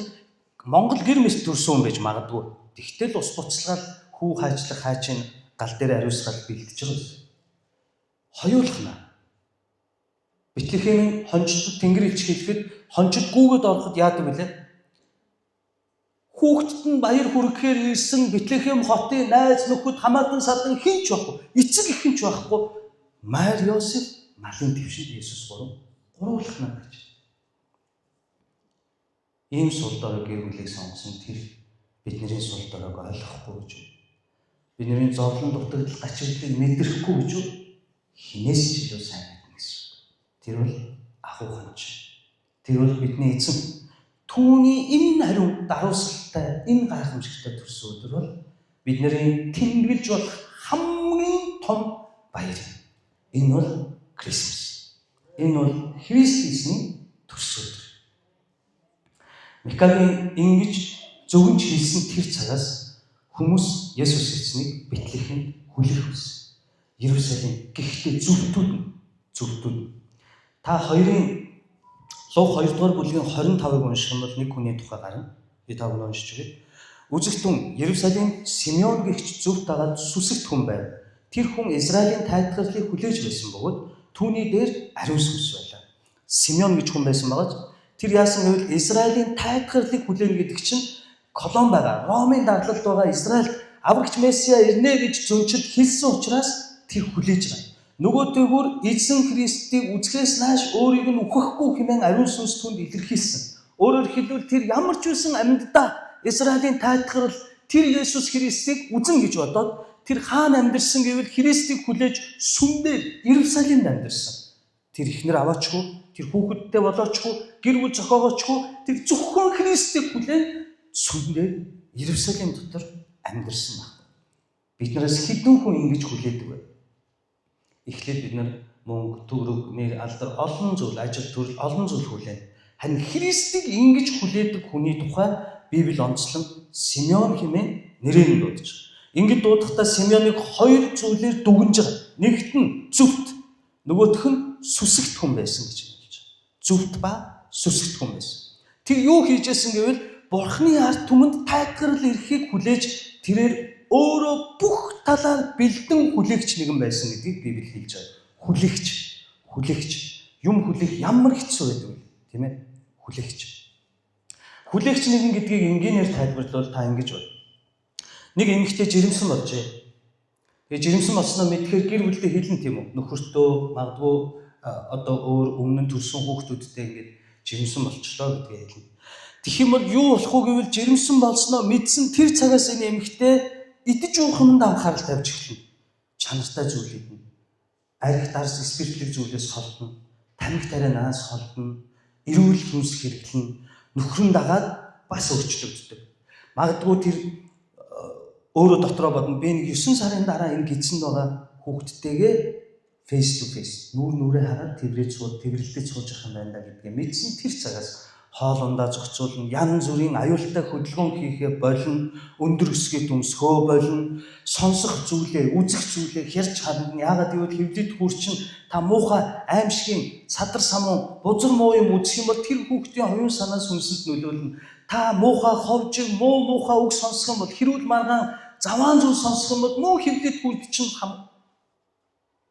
Монгол гэр мэт төрсөн юм байж магадгүй. Тэгтэл ус буцалгаал хүү хайчлах хайчин гал дээр ариусгаал бэлдэж байгаа юм. Хоёулахна. Бэтлехемийн хонжид тэнгэр элч хэлэхэд хонжид гүүгээд ороход яадаг вүлээ? Хүүхдэд нь баяр хүргэхээр ирсэн Бэтлехэм хотын найз нөхөд хамаатан садан хэн ч байхгүй, эцэг эх хэн ч байхгүй. Мар Йосеф малын твшинд Есүс гуруулахна байж. Ийм сул дорой гэр бүлийг сонгосон тэр бидний сул доройг ойлгохгүй гэж үү? Бидний зовлон дутагдал гачигдлыг мэдрэхгүй гэж үү? Хинээс ч илүү сайн мэднэ гэсэн үг. Тэр бол агуу хонч. Тэр бол бидний эзэн. Түүний энэ хариу даруусалтай, энэ гайхамшигтай төрсөн өдөр бол бидний тэмдэглэж болох хамгийн том баяр. Энэ бол Крисмас. Энэ бол Христ эзний төрсөн өдөр. Микагийн ингэж зөвгөнч хэлсэн тэр цагаас хүмүүс Есүс эзнийг Бэтлехемд хүлээх байсан. Иерусалим гэхдээ зөвхтүүд. Та хоёрын Луг 2 дугаар бүлгийн 25-ыг унших юм бол нэг хүний тухай гарна. Би та бүхэн уншиж өгье. Үзэгтэн Иерусалим Симеон гэгч зөвхт дагаад сүсэгт хүн байв. Тэр хүн Израилийн тайлгарлыг хүлээж байсан бөгөөд түүний дээр ариун сүнс байлаа. Симеон гэж хүн байсан байгаж тэр яасан гэвэл Израилийн тайлгарлыг хүлээнэ гэдэг чинь Колон байгаа, Ромын даглалд байгаа Израильд аврагч Месиа ирнэ гэж зөнчид хэлсэн учраас тэр хүлээж байгаа. Нөгөөтэйгүр эзэн Христийг үзэхээс нааш өөрийг нь үхэхгүй хэмээн ариун сүнс түнд илэрхийлсэн. Өөрөөр хэлбэл тэр ямар ч байсан амьддаа Израилийн тайлгарлал тэр Есүс Христийг үзэн гэж бодоод тэр хаана амьдарсан гэвэл Христийг хүлээж сүмдэр Иерусалимд амьдарсан. Тэр эхнэр аваачгүй, тэр хүүхэдтэй болоочгүй, гэр бүл зохиогоочгүй, тэр зөвхөн Христийг хүлээн сүмдэр Иерусалим дотор амьдарсан баг. Биднээс хэдэн хүн ингэж хүлээдэг вэ? Эхлээд бид нар мөнгө, төгрөг, нэр, алдар олон зүйл, ажил төрөл олон зүйл хүлээнэ. Харин Христийг ингэж хүлээдэг хүний тухай Библи онцлон Симеон хэмээн нэрээр нь дуудаж байгаа. Ингэж дуудахдаа Симеоныг хоёр зүйлээр дүгнж байгаа. Нэгт нь зөвхт, нөгөөх нь сүсэгт хүн байсан гэж хэлж байгаа. Зөвхт ба сүсэгт хүн байсан. Тэр юу хийж байсан гэвэл Бурхны ард түмэнд тайлгарлал ирэхийг хүлээж тэрээр өөрөө бүх талаар бэлдэн хүлээгч нэгэн байсан гэдгийг Библи хэлж байгаа. Хүлээгч, хүлээгч. Юм хүлээх ямар хэцүү байдаг вэ? Тийм ээ? Хүлээгч. Хүлээгч нэгэн гэдгийг энгийнээр тайлбарлавал та ингэж бод. Нэг эмэгтэй жирэмсэн болжээ. Тэгээ жирэмсэн болсноо мэдхээр гэр бүлдээ хэлнэ тийм үү? Нөхөртөө магадгүй одоо өөр өмнө нь төрсэн хүүхдүүдтэй ингээд жирэмсэн болчлоо гэдгээ хэлнэ. Тэгэх юм бол юу болох вэ гэвэл жирэмсэн болсноо мэдсэн тэр цагаас энэ эмэгтэй идэж уух юмд анхаарал тавьж эхэлнэ. Чанартай зүйл идэнэ. Арх дарс спиртлэг зүйлээс холдоно. Тамхи тарианаас холдоно. Эрүүл хүнс хэрэглэнэ. Нөхрөн дагаад бас өөрчлөгддөг. Магадгүй тэр өөрөө дотроо бодно. Би нэг 9 сарын дараа энэ гидсэнд байгаа хүүхдтэйгээ face to face нүүр нүрээ хараад тэрврээд сууд тэрвэрлдэж сууж явах юм байна да гэдгээ мэдсэн тэр цагаас хоол ундаа зохицуулна, янз бүрийн аюултай хөдөлгөөн хийхээ болно, өндөр өсгийд өмсгөө болно, сонсох зүйлээ, үзэх зүйлээ хярч харна. Яагаад гэвэл хэвлэлт хүү чинь та муухай аимшигын садар самуун, бузар муу юм үзэх юм бол тэр хүүхдийн оюун санаа сүнсэнд нөлөөлнө. Та муухай ховжиг, муу муухай үг сонсох юм бол хэрүүл маргаан заваан зүйл сонсох юм бол муу хэвлэлт хүрд чинь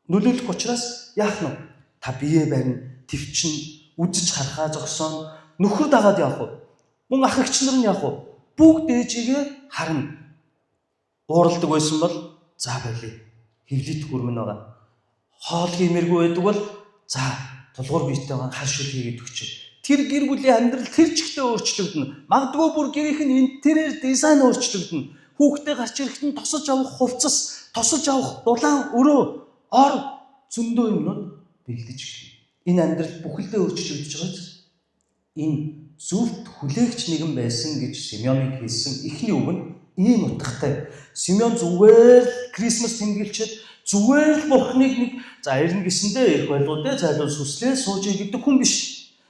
нөлөөлөх учраас яах нь вэ? Та бие барина, төвчин, үзэж харахаа зогсооно, нөхөр дагаад явах уу? Мөн ах эгч нар нь явах уу? Бүгд ээжигээ харна. Ууралдаг байсан бол за болиё. Хэвлэлт хүрмэн байгаа. Хоол хиймэргүй байдаг бол за тулгуур биетэй байгаа хар шүл хийгээд өгч. Тэр гэр бүлийн амьдрал тэр чигтээ өөрчлөгдөнө. Магадгүй бүр гэрийнх нь интерьер дизайн өөрчлөгдөнө. Хүүхдээ гарч ирэхэд нь тосож авах хувцас, тосож авах дулаан өрөө, ор зөндөө юмнууд бэлдэж эхэлнэ. Энэ амьдрал бүхэлдээ өөрчлөгдөж байгаа биз? Энэ зөвхт хүлээгч нэгэн байсан гэж Симеоныг хэлсэн эхний үг нь ийм утгатай. Симеон зүгээр л Christmas тэмдэглэчихэд зүгээр л Бурхныг нэг за ирнэ гэсэндээ ирэх байлгүй дээ зайлуул сүслээ сууж гэдэг хүн биш.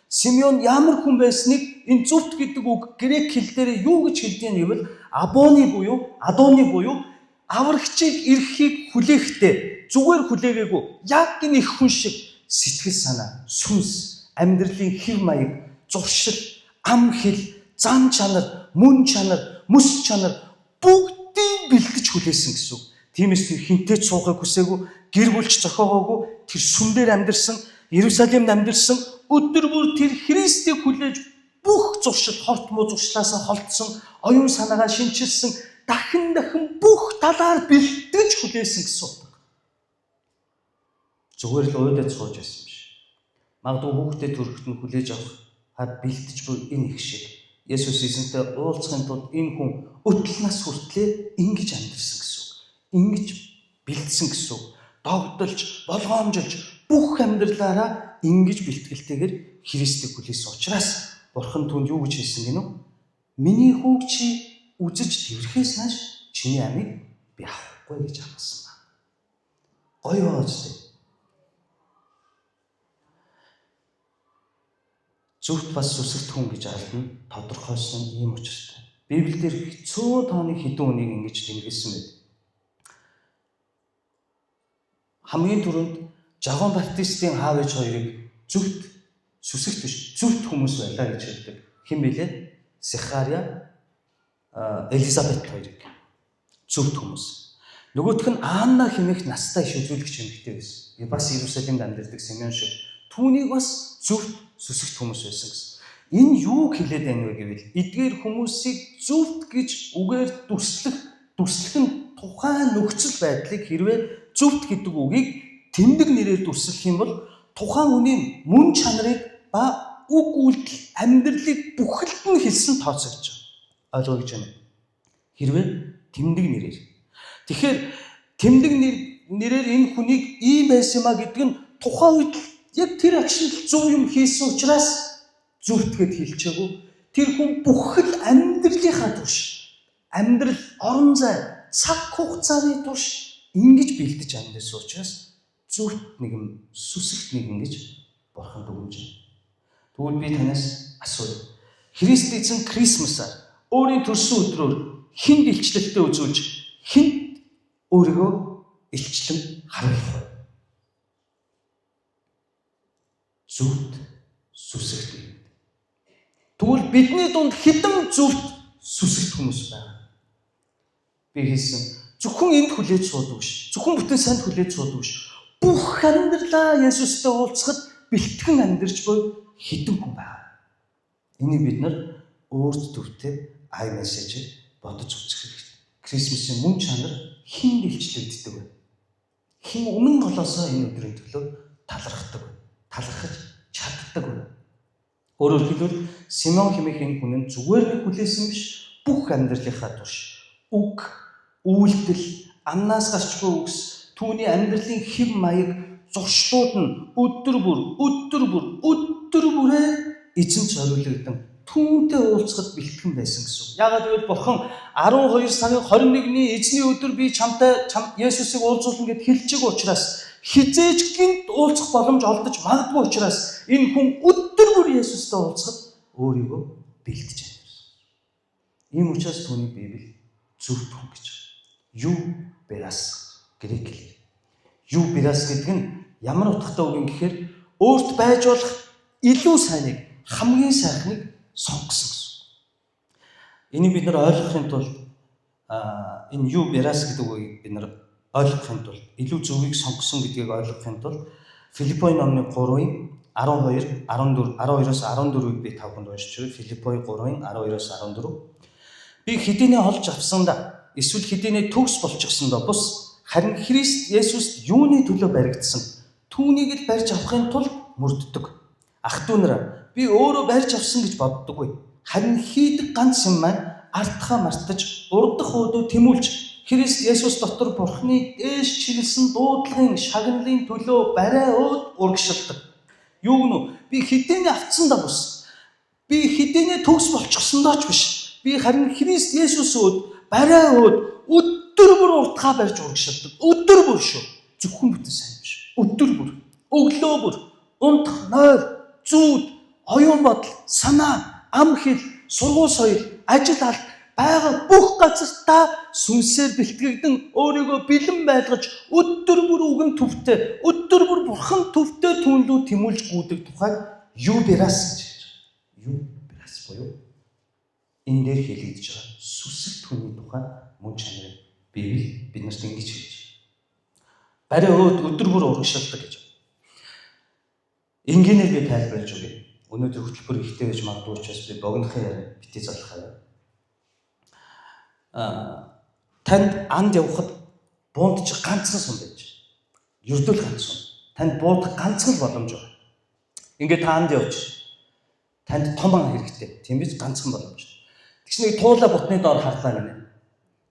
Симеон ямар хүн байсныг энэ зөвхт гэдэг үг грек хэл дээр юу гэж хэлдэг нь гэвэл Абоны буюу Адоны буюу аврагчийг ирэхийг хүлээхдээ зүгээр хүлээгээгүй яг энэ их хүн шиг сэтгэл санаа, сүнс, амьдралын хэв маяг, зуршил, ам хэл, зан чанар, мөн чанар, мэс чанар бүгдийг бэлдэж хүлээсэн гэсэн үг. Тиймээс тэр хинтээ ч суухыг хүсээгүй, гэр бүлч зохиогоогүй, тэр сүм дээр амьдарсан, Иерусалимд амьдарсан, өдөр бүр тэр Христийг хүлээж бүх зуршил, хорт муу зуршлаасаа холдсон, оюун санаагаа шинчилсэн, дахин дахин бүх талаар бэлтгэж хүлээсэн гэсэн утга. Зүгээр л уудад сууж байсан биш. Магадгүй хүүхдээ төрөхт нь хүлээж авах хад бэлтэж буй энэ их шиг. Есүс эзэнтэй уулзахын тулд энэ хүн өтөл нас хүртлээр ингэж амьдарсан гэсэн үг. Ингэж бэлдсэн гэсэн үг. Догдолж, болгоомжилж бүх амьдралаараа ингэж бэлтгэлтэйгээр Христийг хүлээсэн учраас Бурхан түнд юу гэж хэлсэн гэнэ үү? Миний хүүг чи үзэж тэрхээс нааш чиний амийг би авахгүй гэж амласан ба. Гоё байгаа ч тийм. Зөвхт бас сүсэгт хүн гэж ардна тодорхойлсон ийм учиртай. Библиэлд хэцүү тооны хэдэн үнийг ингэж тэмдэглэсэн байд. Хамгийн түрүүнд Жогон Баптистийн аав ээж хоёрыг зөвхт сүсэгт биш зөвхт хүмүүс байлаа гэж хэлдэг. Хэн бэлээ? Захария, Элизабет хоёрыг зөвхт хүмүүс. Нөгөөх нь Анна хэмээх настай иш үзүүлэгч эмэгтэй байсан. Бас Иерусалимд амьдардаг Симеон шиг. Түүнийг бас зөвхт сүсэгт хүмүүс байсан гэсэн. Энэ юуг хэлээд байна вэ гэвэл эдгээр хүмүүсийг зөвхт гэж үгээр дүрслэх нь тухайн нөхцөл байдлыг хэрвээ зөвхт гэдэг үгийг тэмдэг нэрээр дүрслэх юм бол тухайн хүний мөн чанарыг ба үг үйлдэл амьдралыг бүхэлд нь хэлсэн тооцогдож байгаа. Ойлгоо гэж байна. Хэрвээ тэмдэг нэрээр. Тэгэхээр тэмдэг нэрээр энэ хүнийг ийм байсан юм а гэдэг нь тухайн үед яг тэр агшинд зөв юм хийсэн учраас зөвхт гэд хэлчээгүй. Тэр хүн бүхэл амьдралынхаа турш амьдрал орон зай цаг хугацааны турш ингэж бэлдэж амьдсан учраас зөвхт нэгэн сүсэгт нэгэн гэж Бурхан дүгнэж байна. Тэгвэл би танаас асууя. Христ эзэн Крисмасаар өөрийн төрсөн өдрөөр хүнд илчлэлтээ үзүүлж хүнд өөрийгөө илчлэн харуулах вэ? Зөвхт сүсэгт нэгэн. Тэгвэл бидний дунд хэдэн зөвхт сүсэгт хүмүүс байгаа? Би хэлсэн зөвхөн энд хүлээж суудаг биш. Зөвхөн бүтэн санд хүлээж суудаг биш. Бүх амьдралаа Есүстэй уулзахад бэлтгэн амьдарч буй хэдэн хүн байгаа. Энийг бид нар өөрт төвтэй iMessage-ээр бодож үзэх хэрэгтэй. Крисмсийн мөн чанар хүнд илчлэгддэг вэ? Хэн өмнө голоосоо энэ өдрийн төлөө талархдаг вэ? Талархаж чаддаг вэ? Өөрөөр хэлбэл Симеон хэмээх энэ хүн нь зүгээр нэг хүлээсэн биш, бүх амьдралынхаа турш үг, үйлдэл, амнаас гарч буй үгс, түүний амьдралын хэв маяг, зуршлууд нь өдөр бүр, өдөр бүр, өдөр бүрээ эзэн зориулагдсан түүнтэй уулзахад бэлтгэн байсан гэсэн. Яагаад гэвэл Бурхан 12 сарын 21-ний эзний өдөр би чамтай Есүсийг уулзуулна гэд хэлж байгаа учраас хизээж гинт уулзах боломж олдож магадгүй учраас энэ хүн өдөр бүр Есүстэй уулзахад өөрийгөө бэлтэж амьдарсан. Ийм учраас түүнийг Библи зөвхт хүн гэж. Юу берас грек хэлээр. Юу берас гэдэг нь ямар утгатай үг юм гэхээр өөрт байж болох илүү сайныг, хамгийн сайхныг сонгосон гэсэн. Энийг бид нар ойлгохын тулд энэ юу берас гэдэг үгийг бид нар ойлгохын тулд илүү зөвийг сонгосон гэдгийг ойлгохын тулд Филиппой номны 3-ын 12, 14, 12-оос 14-ийг би та бүхэнд уншиж өгье. Филиппой 3-ын 12-оос 14. Би хэдийнэ олж авсандаа эсвэл хэдийнэ төгс болчихсондоо бус харин Христ Есүст юуны төлөө баригдсан түүнийг л барьж авахын тулд мөрддөг. Ах トゥ нараа, би өөрөө барьж авсан гэж боддоггүй. Харин хийдэг ганц юм маань ардхаа мартаж урдах уудуу тэмүүлж Христ Есүс дотор Бурхны дээш чиглэсэн дуудлагын шагналын төлөө барай ууд урагшилдаг. Юу гэнэ? Би хэдийнэ авцсандаа бус. Би хэдийнэ төгс болчихсондоо ч биш. Би харин Христ Есүс өөд барай ууд өдөр бүр урдхаа барьж урагшилдаг. Өдөр бүр шүү. Зөвхөн бүтэн сайн биш. Өдөр бүр, өглөө бүр, унтах нойр, зүүд, оюун бодол, санаа, ам хэл, сургууль соёл, ажил алт байгаа бүх газартаа сүнсээр бэлтгэгдэн өөрийгөө бэлэн байлгаж өдөр бүр үгэн төвтэй, өдөр бүр бурхан төвтэй түүнлүү тэмүүлж гүйдэг тухайг юу берас гэж хэлж байгаа. Юу берас буюу энэ дээр хэлэгдэж байгаа сүсэг түүний тухай мөн чанарыг Библи бид нарт ингэж хэлж байна. Барай өөд өдөр бүр урагшилдаг гэж. Энгийнээр би тайлбарлаж өгье. Өнөөдөр хөтөлбөр ихтэй байж магадгүй учраас би богинохын яриа бити залхаа. Танд анд явхад буунд чи ганцхан сум байж. Ердөө л ганц сум. Танд буудах ганцхан л боломж байна. Ингээд та анд явж. Танд том ан хэрэгтэй. Тийм биз, ганцхан боломж. Тэгс нэг туулаа бутны доор харлаа гинэ.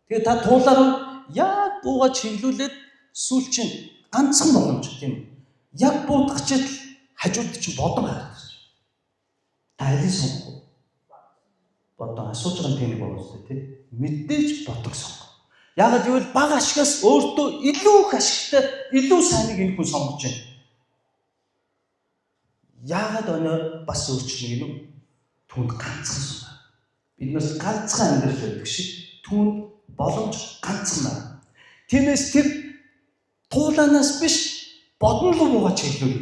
Тэгээ та туулаа руу яг бууга чиглүүлээд сүүл чинь ганцхан боломж, тийм үү? Яг буудах чид хажууд чинь бодон харагдаж. Та алийг сонгох вэ? Бодон. Асууж байгаа нь тэнийг байгаа үстэй, тийм. Мэдээж бодог сонгох. Яагаад гэвэл бага ашигаас өөртөө илүү их ашигтай, илүү сайныг энэ хүн сонгож байна. Яагаад өнөө бас өөрчлөнө гинүү? Түүнд ганцхан сум байна. Биднээс ганцхан амьдрал байдаг шиг түүнд боломж ганцхан байна. Тиймээс тэр туулаанаас биш бодон руу буугаа чиглүүл.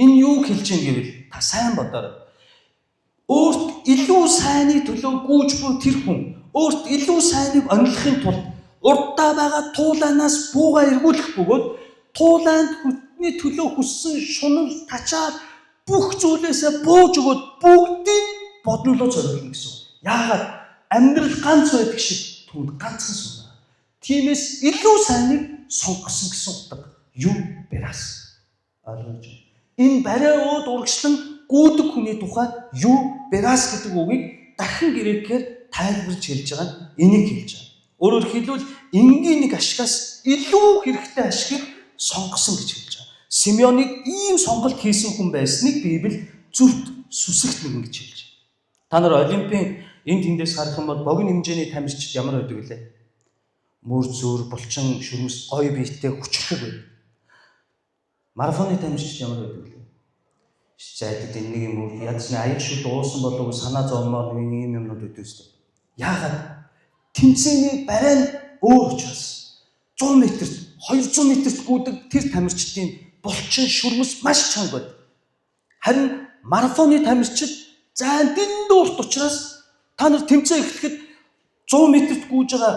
Энэ юу хэлж юм гэвэл та сайн бодоорой. Өөрт илүү сайныг төлөө гүйж буй тэр хүн өөрт илүү сайныг онилохын тулд урдаа байгаа туулаанаас буугаа эргүүлэх бөгөөд туулаанд хүтний төлөө хүссэн шунал, тачаал бүх зүйлээсээ бууж өгөөд бүгдийг бодон руу зориулна гэсэн. Яагаад? Амьдрал ганц байдаг шиг түүнд ганцхан сум байна. Тиймээс илүү сайныг сонгосон гэсэн утга. Юу берас. Ойлгож байна. Энэ барай ууд урагшлан гүйдэг хүний тухай юу берас гэдэг үгийг дахин грекээр тайлбарж хэлж байгаа нь энийг хэлж байгаа. Өөрөөр хэлбэл энгийн нэг ашигаас илүү хэрэгтэй ашигыг сонгосон гэж хэлж байгаа. Симеоныг ийм сонголт хийсэн хүн байсныг Библи зөвхт сүсэгт нэгэн гэж хэлж байна. Та нар Олимпийн энэ тэндээс харах юм бол богино хэмжээний тамирчид ямар байдаг вүлээ? Мөр зүр, булчин, шүрмэс, гоё биетэй хүчрхэг байдаг. Марафоны тамирчид ямар байдаг вүлээ? Зайлд энэ нэг юм уу, ядч нэг аяг шүл уусан болов санаа зовмоор нэг юм юмнууд байдаг үстэй. Яагаад? Тэмцээний барай нь өөр учраас 100 метрт, 200 метрт гүйдэг тэр тамирчдын булчин, шүрмэс маш чанга байдаг. Харин марафоны тамирчид зайн дэндүү урт учраас та нар тэмцээн эхлэхэд 100 метрт гүйж байгаа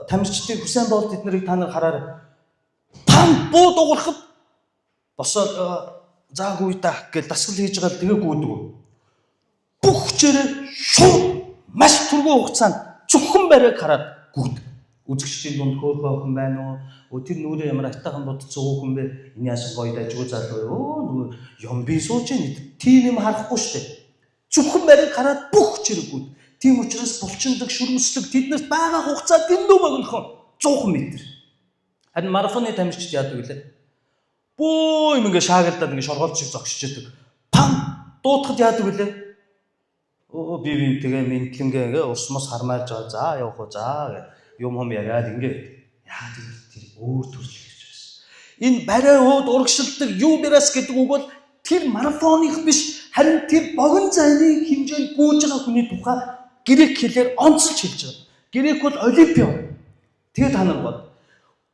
тамирчдыг, Хүсэн Болт эднэрийг та нар хараар пам буу дуурахад босоод заагүй та гэж дасгал хийж байгаа л тэгээ гүйдэг. Бүх хүчээрээ шууд маш түргэн хугацаанд зөвхөн барайг хараад гүйдэг. Үзэгчдийн дунд хөөрхөн охин байна уу? Тэр нүрээ ямар айтайхан будсан хүүхэн бэ? Энэ яасан гоё дажгүй залуу юу? Нөгөө юм би сууж байна. Тийм юм харахгүй штэ. Зөвхөн барайг хараад бүх хүчээрээ гүйдэг. Тийм учраас булчиндаг, шүрмэслэг тэднэрт байгаа хугацаа дэндүү богинохон 100 метр. Харин марафоны тамирчид яадаг вүлээ? Бөө юм ингээ шаагалдаад ингээ шоргоолж шиг зогсож идэг. Пам дуутахад яадаг вүлээ? Өө би бинтэйгээ ментлэнгээ ингээ ус мус хармайлж байгаа. За явах уу за гэ юм хум яриад ингээ. Яагаад гэвэл тэр өөр төрөл гэж байсан. Энэ барай ууд урагшилдаг юберас гэдэг үг бол тэр марафоных биш, харин тэр богино зайны хэмжээнд гүйж байгаа хүний тухай грек хэлээр онцолж хэлж байгаа. Грек бол олимпион. Тэгээ та нар бод.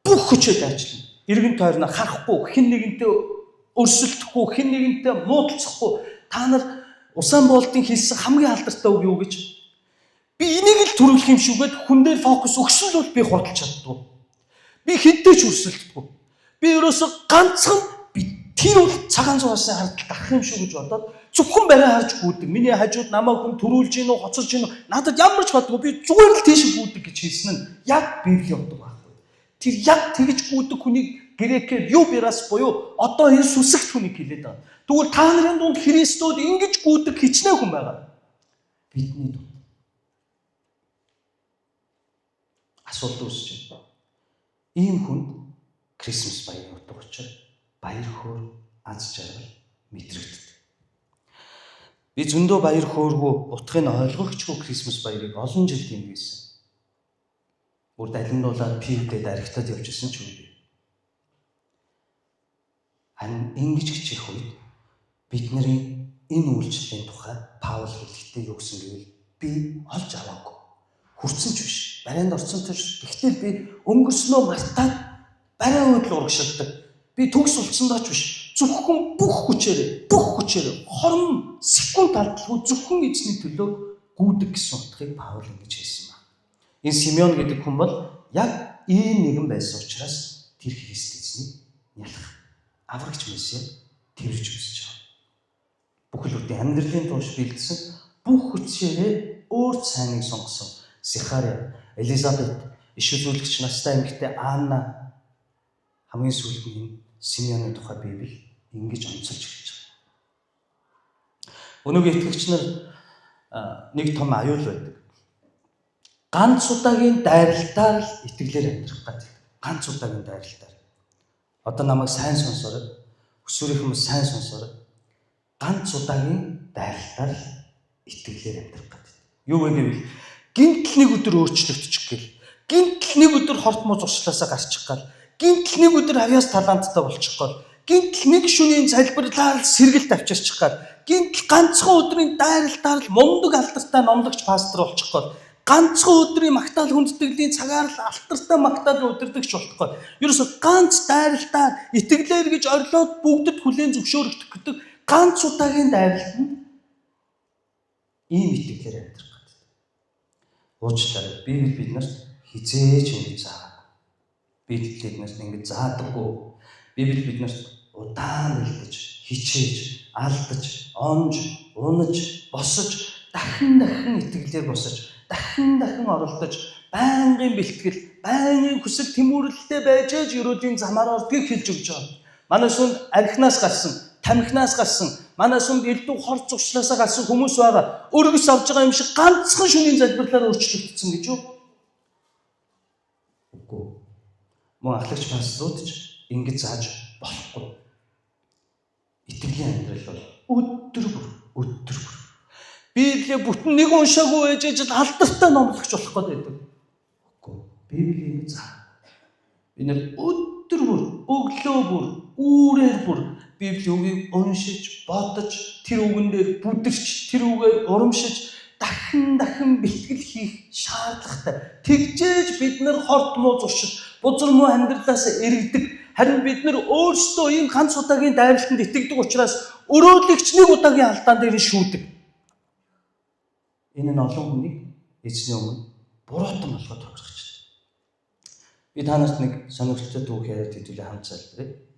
Бүх хүчээр дайчлана. Эргэн тойрноо харахгүй, хэн нэгэнтэй өрсөлдөхгүй, хэн нэгэнтэй муудалцахгүй. Та нар Усан Болтын хэлсэн хамгийн алдартай үг юу гэж? Би энийг л төрүүлэх юм шүүгээд хүн дээр фокус өгсөн л бол би хурдалж чаддгүй. Би хэнтэй ч өрсөлддөггүй. Би ерөөсө ганцхан би тэр бол цагаан зураас хардтал дарах юм шүү гэж бодоод зөвхөн барай харж гүйдэг. Миний хажууд намайг хүн төрүүлж гин үү, хоцорж гин үү? Надад ямар ч бодгүй. Би зүгээр л тийш гүйдэг гэж хэлсэн нь яг Библийн утга байхгүй. Тэр яг тэгж гүйдэг хүнийг грекээр юберас буюу одоо энэ сүсэгт хүнийг хэлээд байгаа. Тэгвэл та нарын дунд Христод ингэж гүйдэг хичнээн хүн байгаа. Бидний дунд. Асуулт үүсэж байна. Ийм хүнд Крисмас баярын утга учир, баяр хөөр, аз жаргал мэдрэгддэг. Би зөндөө баяр хөөргүй, утгыг нь ойлгохчгүй Крисмас баярыг олон жил тэмдэглэсэн. Бүр далиндуулаад пивдээ даригтаад явж исэн ч үгүй. Харин ингэж хичээх үед бидний энэ үйлчлэлийн тухай Паул хэлэхдээ юу гэсэн гэвэл би олж аваагүй. Хүрсэн ч биш, барайнд орсон ч биш. Гэхдээ би өнгөрснөө мартаад барай үүдл урагшилдаг. Би төгс улцсандаа ч биш. Зөвхөн бүх хүчээрээ, бүх хүчээрээ хорон секунд алдалгүй зөвхөн эзний төлөө гүйдэг гэсэн утгыг Паул ингэж хэлсэн байна. Энэ Симеон гэдэг хүн бол яг ийм нэгэн байсан учраас тэр Христ эзнийг нялх аврагч Месиа тэрж өсөж байгаа. Бүхэл бүтэн амьдралын турш бэлдсэн бүх хүчээрээ өөр сайныг сонгосон Зихария, Элизабет, иш үзүүлэгч настай эмэгтэй Анна, хамгийн сүүлд нь энэ Симеоны тухай Библи ингэж онцолж хэлж байгаа. Өнөөгийн итгэгч нар нэг том аюул байдаг. Ганц удаагийн дайралтаар л итгэлээр амьдрах гэдэг. Ганц удаагийн дайралтаар. Одоо намайг сайн сонсоорой. Өсвөрийн хүмүүс сайн сонсоорой. Ганц удаагийн дайралтаар л итгэлээр амьдрах гэдэг. Юу вэ гэвэл гинтл нэг өдөр өөрчлөгдчих гээл. Гинтл нэг өдөр хорт муу зуршлаасаа гарчих гал. Гинтл нэг өдөр авьяас таланттай болчих гол. Гинтл нэг шөнийн залбирлаар сэргэлт авчирчих гал. Гинтл ганцхан өдрийн дайралтаар л мундаг алдартай номлогч пастор болчих гол. Ганцхан өдрийн магтаал хүндэтгэлийн цагаар л алтартай магтаал удирдагч болохгүй. Ерөөсө ганц дайралтаар итгэлээр гэж орлоод бүгдэд хүлээн зөвшөөрөгдөх гэдэг ганц удаагийн дайралтанд ийм итгэлээр амьдрах гэдэг. Уучлаарай. Библи биднэрт хизээч ингэж заагагүй. Библи биднэрт ингэж заадаггүй. Библи биднэрт удаан бэлдэж, хичээж, алдаж, онж, унаж, босож, дахин дахин итгэлээр босож, дахин дахин оролдож, байнгын бэлтгэл, байнгын хүсэл тэмүүлэлтэй байж ээж ерөөлийн замаар ордгийг хэлж өгч байгаа. Манай сүнд архинаас гарсан, тамхинаас гарсан, манай сүнд элдв хор зуршлаасаа гарсан хүмүүс байгаа. Өргөс авж байгаа юм шиг ганцхан шөнийн залбирлаар өөрчлөгдсөн гэж юу? Үгүй. Мөн ахлагч пасторууд ч ингэж зааж болохгүй. Итгэлийн амьдрал бол өдөр бүр, өдөр бүр. Библийг бүтэн нэг уншаагүй байж ижил алдартай номлогч болох гээд байдаг. Үгүй. Библи ингэж заа. Би нэр өдөр бүр, өглөө бүр, үүрээр бүр Библийн үгийг уншиж, бодож, тэр үгэн дээр бүдэрч, тэр үгээр урамшиж, дахин дахин бэлтгэл хийх шаардлагатай. Тэгжээж бид нар хорт муу зуршил, бузар муу амьдралаас эргэдэг. Харин бид нар өөрсдөө ийм ганц удаагийн дайралтанд итгэдэг учраас өрөөлөгч нэг удаагийн алдаан дээр шүүдэг. Энэ нь олон хүнийг эзний өмнө буруутан болгоод товчрогч. Би та нарт нэг сонирхолтой түүх яриад хэдүүлээ хамт залбирая.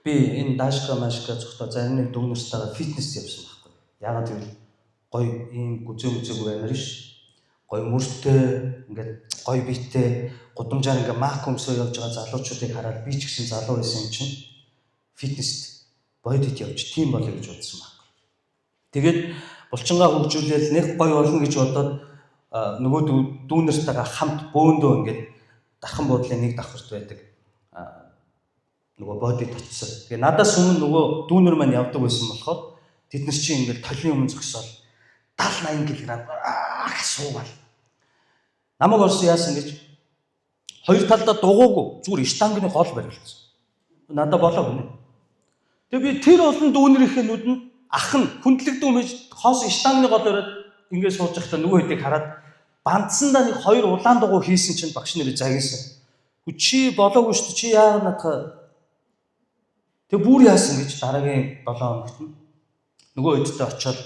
Би энэ даашка машка цогтоо зарим нэг дүүнертэйгээ фитнест явсан байхгүй. Яагаад гэвэл гоё ийм гүзээ мүзээгүй баймаар ш. Гоё мөртэй, ингээд гоё биетэй, гудамжаар ингээд мак өмсөө явж байгаа залуучуудыг хараад би ч гэсэн залуу байсан юм чинь фитнест бодит явж тийм болъё гэж бодсон байхгүй. Тэгээд булчингаа хөгжүүлээл нэг гоё болно гэж бодоод нөгөө дүүнертайгаа хамт бөөндөө ингээд дархан буудлын нэг давхарт байдаг нөгөө бодит очсон. Тэгээ надаас өмнө нөгөө дүүнер маань явдаг байсан болохоор тэд нар чинь ингээд толийн өмнө зогсоол 70 80 кг суугаал. Намайг орсон яасан гэж хоёр талдаа дугуугүй зүгээр штангны гол бариулсан. Надад болоо гинэ. Тэгээ би тэр олон дүүнэрийнхээ нүдэнд ах нь хүндлэгдэн өмж хоос штангны гол бариад ингээд сууж байхдаа нөгөө хэдийг хараад бандсандаа нэг хоёр улаан дугуй хийсэн чинь багш нэрээ загинсан. Үгүй чи болоогүй шүү дээ. Чи яагаад надаа. Тэг бүр яасан гэж дараагийн 7 хоногт нь нөгөө хэдтэй очиод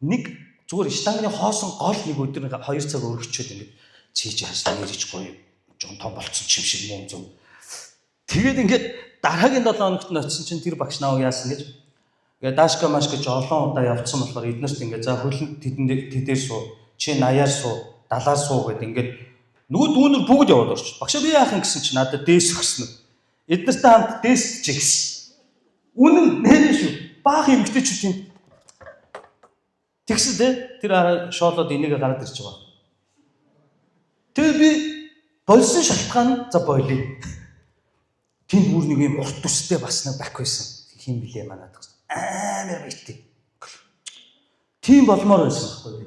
нэг зүгээр штангны хоосон гол нэг өдөр 2 цаг өргөчөөд ингээд чийж хаашаа нэрэж гоё жон том болцсон чим шиг муу зүг. Тэгээд ингээд дараагийн 7 хоногт нь очисон чинь тэр багш намайг яасан гэж ингээд даашка маш гэж олон удаа явцсан болохоор эднэрт ингээд за хөлөнд тэдэн тэдээр суу, чи 80-аар суу, 70-аар суу гэд ингээд нөгөө дүүнер бүгд яваад орч. Багшаа би яах юм гэсэн чинь надад дээс өгсөн. Эднэртэй хамт дээсч гэсэн. Үнэн нэрээ шүү. Баах эмгтээчүүд тийм. Тэгсэн те тэр араа шоолоод энийг гараад ирж байгаа. Тэгээ би болсон шалтгаан нь за болиё. Тэнд бүр нэг юм урт төстэй бас нэг бак байсан. Хин блэ манад гэсэн. Амар баяртай. Тийм болмоор байсан байхгүй би.